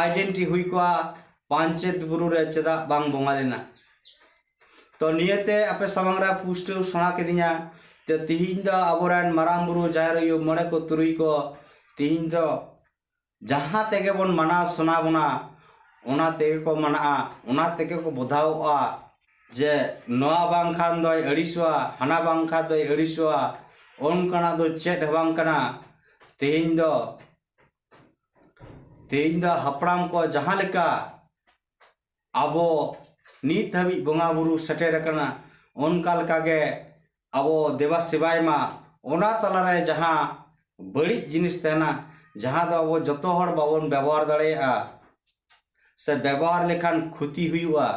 ᱟᱭᱰᱮᱱᱴᱤ ᱦᱩᱭ ᱠᱚᱜᱼᱟ, ᱯᱟᱧᱪᱮᱛ ᱵᱩᱨᱩ ᱨᱮ ᱪᱮᱫᱟᱜ ᱵᱟᱝ ᱵᱚᱸᱜᱟ ᱞᱮᱱᱟ? ᱛᱚ ᱱᱤᱭᱟᱹᱛᱮ ᱟᱯᱮ ᱥᱟᱢᱟᱝ ᱨᱮ ᱯᱩᱥᱴᱟᱹᱣ ᱥᱮᱬᱟ ᱠᱤᱫᱤᱧᱟ᱾ ᱛᱚ ᱛᱤᱦᱤᱧ ᱫᱚ ᱟᱵᱚᱨᱮᱱ ᱢᱟᱨᱟᱝ ᱵᱩᱨᱩ, ᱡᱟᱦᱮᱨ ᱟᱭᱳ, ᱢᱚᱬᱮ ᱠᱚ, ᱛᱩᱨᱩᱭ ᱠᱚ ᱛᱤᱦᱤᱧ ᱫᱚ ᱡᱟᱦᱟᱸ ᱛᱮᱜᱮ ᱵᱚᱱ ᱢᱟᱱᱟᱣ ᱥᱟᱱᱟ ᱵᱚᱱᱟ, ᱚᱱᱟ ᱛᱮᱜᱮ ᱠᱚ ᱢᱟᱱᱟᱜᱼᱟ, ᱚᱱᱟ ᱛᱮᱜᱮ ᱠᱚ ᱵᱚᱫᱷᱟᱣᱚᱜᱼᱟ᱾ ᱡᱮ ᱱᱚᱣᱟ ᱵᱟᱝᱠᱷᱟᱱ ᱫᱚᱭ ᱟᱹᱲᱤᱥᱚᱜᱼᱟ, ᱦᱟᱱᱟ ᱵᱟᱝᱠᱷᱟᱱ ᱫᱚᱭ ᱟᱹᱲᱤᱥᱚᱜᱼᱟ, ᱚᱱᱠᱟᱱᱟᱜ ᱫᱚ ᱪᱮᱫ ᱦᱚᱸ ᱵᱟᱝ ᱠᱟᱱᱟ᱾ ᱛᱮᱦᱮᱧ ᱫᱚ, ᱛᱮᱦᱮᱧ ᱫᱚ ᱦᱟᱯᱲᱟᱢ ᱠᱚ ᱡᱟᱦᱟᱸ ᱞᱮᱠᱟ ᱟᱵᱚ ᱱᱤᱛ ᱦᱟᱹᱵᱤᱡ ᱵᱚᱸᱜᱟ ᱵᱩᱨᱩ ᱥᱮᱴᱮᱨ ᱟᱠᱟᱱᱟ, ᱚᱱᱠᱟ ᱞᱮᱠᱟᱜᱮ ᱟᱵᱚ ᱫᱮᱵᱟ ᱥᱮᱵᱟᱭ ᱢᱟ, ᱚᱱᱟ ᱛᱟᱞᱟᱨᱮ ᱡᱟᱦᱟᱸ ᱵᱟᱹᱲᱤᱡ ᱡᱤᱱᱤᱥ ᱛᱟᱦᱮᱱᱟ, ᱡᱟᱦᱟᱸ ᱫᱚ ᱟᱵᱚ ᱡᱚᱛᱚ ᱦᱚᱲ ᱵᱟᱵᱚᱱ ᱵᱮᱵᱚᱦᱟᱨ ᱫᱟᱲᱮᱭᱟᱜᱼᱟ ᱥᱮ ᱵᱮᱵᱚᱦᱟᱨ ᱞᱮᱠᱷᱟᱱ ᱠᱷᱚᱛᱤ ᱦᱩᱭᱩᱜᱼᱟ,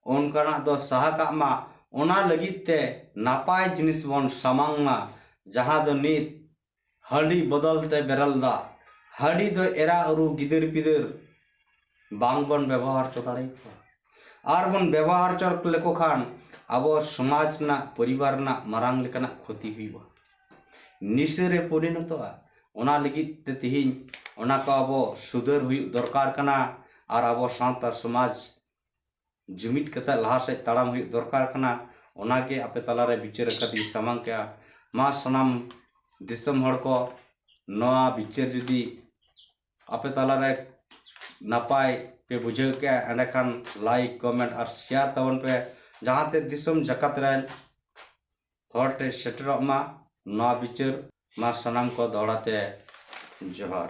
ᱚᱱᱠᱟᱱᱟᱜ ᱫᱚ ᱥᱟᱦᱟ ᱠᱟᱜ ᱢᱟ᱾ ᱚᱱᱟ ᱞᱟᱹᱜᱤᱫ ᱛᱮ ᱱᱟᱯᱟᱭ ᱡᱤᱱᱤᱥ ᱵᱚᱱ ᱥᱟᱢᱟᱝ ᱢᱟ, ᱡᱟᱦᱟᱸ ᱫᱚ ᱱᱤᱛ ᱦᱟᱺᱰᱤ ᱵᱚᱫᱚᱞ ᱛᱮ ᱵᱮᱨᱮᱞ ᱫᱟᱜ, ᱦᱟᱺᱰᱤ ᱫᱚ ᱮᱨᱟ ᱩᱨᱩ ᱜᱤᱫᱟᱹᱨ ᱯᱤᱫᱟᱹᱨ ᱵᱟᱝ ᱵᱚᱱ ᱵᱮᱵᱚᱦᱟᱨ ᱦᱚᱪᱚ ᱫᱟᱲᱮᱭᱟᱠᱚᱣᱟ᱾ ᱟᱨ ᱵᱚᱱ ᱵᱮᱵᱚᱦᱟᱨ ᱦᱚᱪᱚ ᱞᱮᱠᱚ ᱠᱷᱟᱱ ᱟᱵᱚ ᱥᱚᱢᱟᱡᱽ ᱨᱮᱱᱟᱜ, ᱯᱚᱨᱤᱵᱟᱨ ᱨᱮᱱᱟᱜ ᱢᱟᱨᱟᱝ ᱞᱮᱠᱟᱱᱟᱜ ᱠᱷᱚᱛᱤ ᱦᱩᱭᱩᱜᱼᱟ᱾ ᱱᱤᱥᱟᱹ ᱨᱮ ᱯᱚᱨᱤᱱᱚᱛᱚᱜᱼᱟ᱾ ᱚᱱᱟ ᱞᱟᱹᱜᱤᱫ ᱛᱮ ᱛᱮᱦᱮᱧ ᱚᱱᱟ ᱠᱚ ᱟᱵᱚ ᱥᱩᱫᱷᱟᱹᱨ ᱦᱩᱭᱩᱜ ᱫᱚᱨᱠᱟᱨ ᱠᱟᱱᱟ᱾ ᱟᱨ ᱟᱵᱚ ᱥᱟᱶᱛᱟ ᱥᱚᱢᱟᱡᱽ ᱡᱩᱢᱤᱫ ᱠᱟᱛᱮ ᱞᱟᱦᱟ ᱥᱮᱫ ᱛᱟᱲᱟᱢ ᱦᱩᱭᱩᱜ ᱫᱚᱨᱠᱟᱨ ᱠᱟᱱᱟ᱾ ᱚᱱᱟᱜᱮ ᱟᱯᱮ ᱛᱟᱞᱟᱨᱮ ᱵᱤᱪᱟᱹᱨ ᱠᱟᱛᱮᱧ ᱥᱟᱢᱟᱝ ᱠᱮᱜᱼᱟ᱾ ᱢᱟ ᱥᱟᱱᱟᱢ ᱫᱤᱥᱚᱢ ᱦᱚᱲ ᱠᱚ, ᱱᱚᱣᱟ ᱵᱤᱪᱟᱹᱨ ᱡᱩᱫᱤ ᱟᱯᱮ ᱛᱟᱞᱟᱨᱮ ᱱᱟᱯᱟᱭ ᱯᱮ ᱵᱩᱡᱷᱟᱹᱣ ᱠᱮᱜᱼᱟ, ᱮᱸᱰᱮᱠᱷᱟᱱ like, comment ᱟᱨ share ᱛᱟᱵᱚᱱ ᱯᱮ, ᱡᱟᱦᱟᱸᱛᱮ ᱫᱤᱥᱚᱢ ᱡᱟᱠᱟᱛ ᱨᱮᱱ ᱦᱚᱲ ᱴᱷᱮᱱ ᱥᱮᱴᱮᱨᱚᱜ ᱢᱟ ᱱᱚᱣᱟ ᱵᱤᱪᱟᱹᱨ᱾ ᱢᱟ ᱥᱟᱱᱟᱢ ᱠᱚ ᱫᱚᱦᱲᱟ ᱛᱮ ᱡᱚᱦᱟᱨ᱾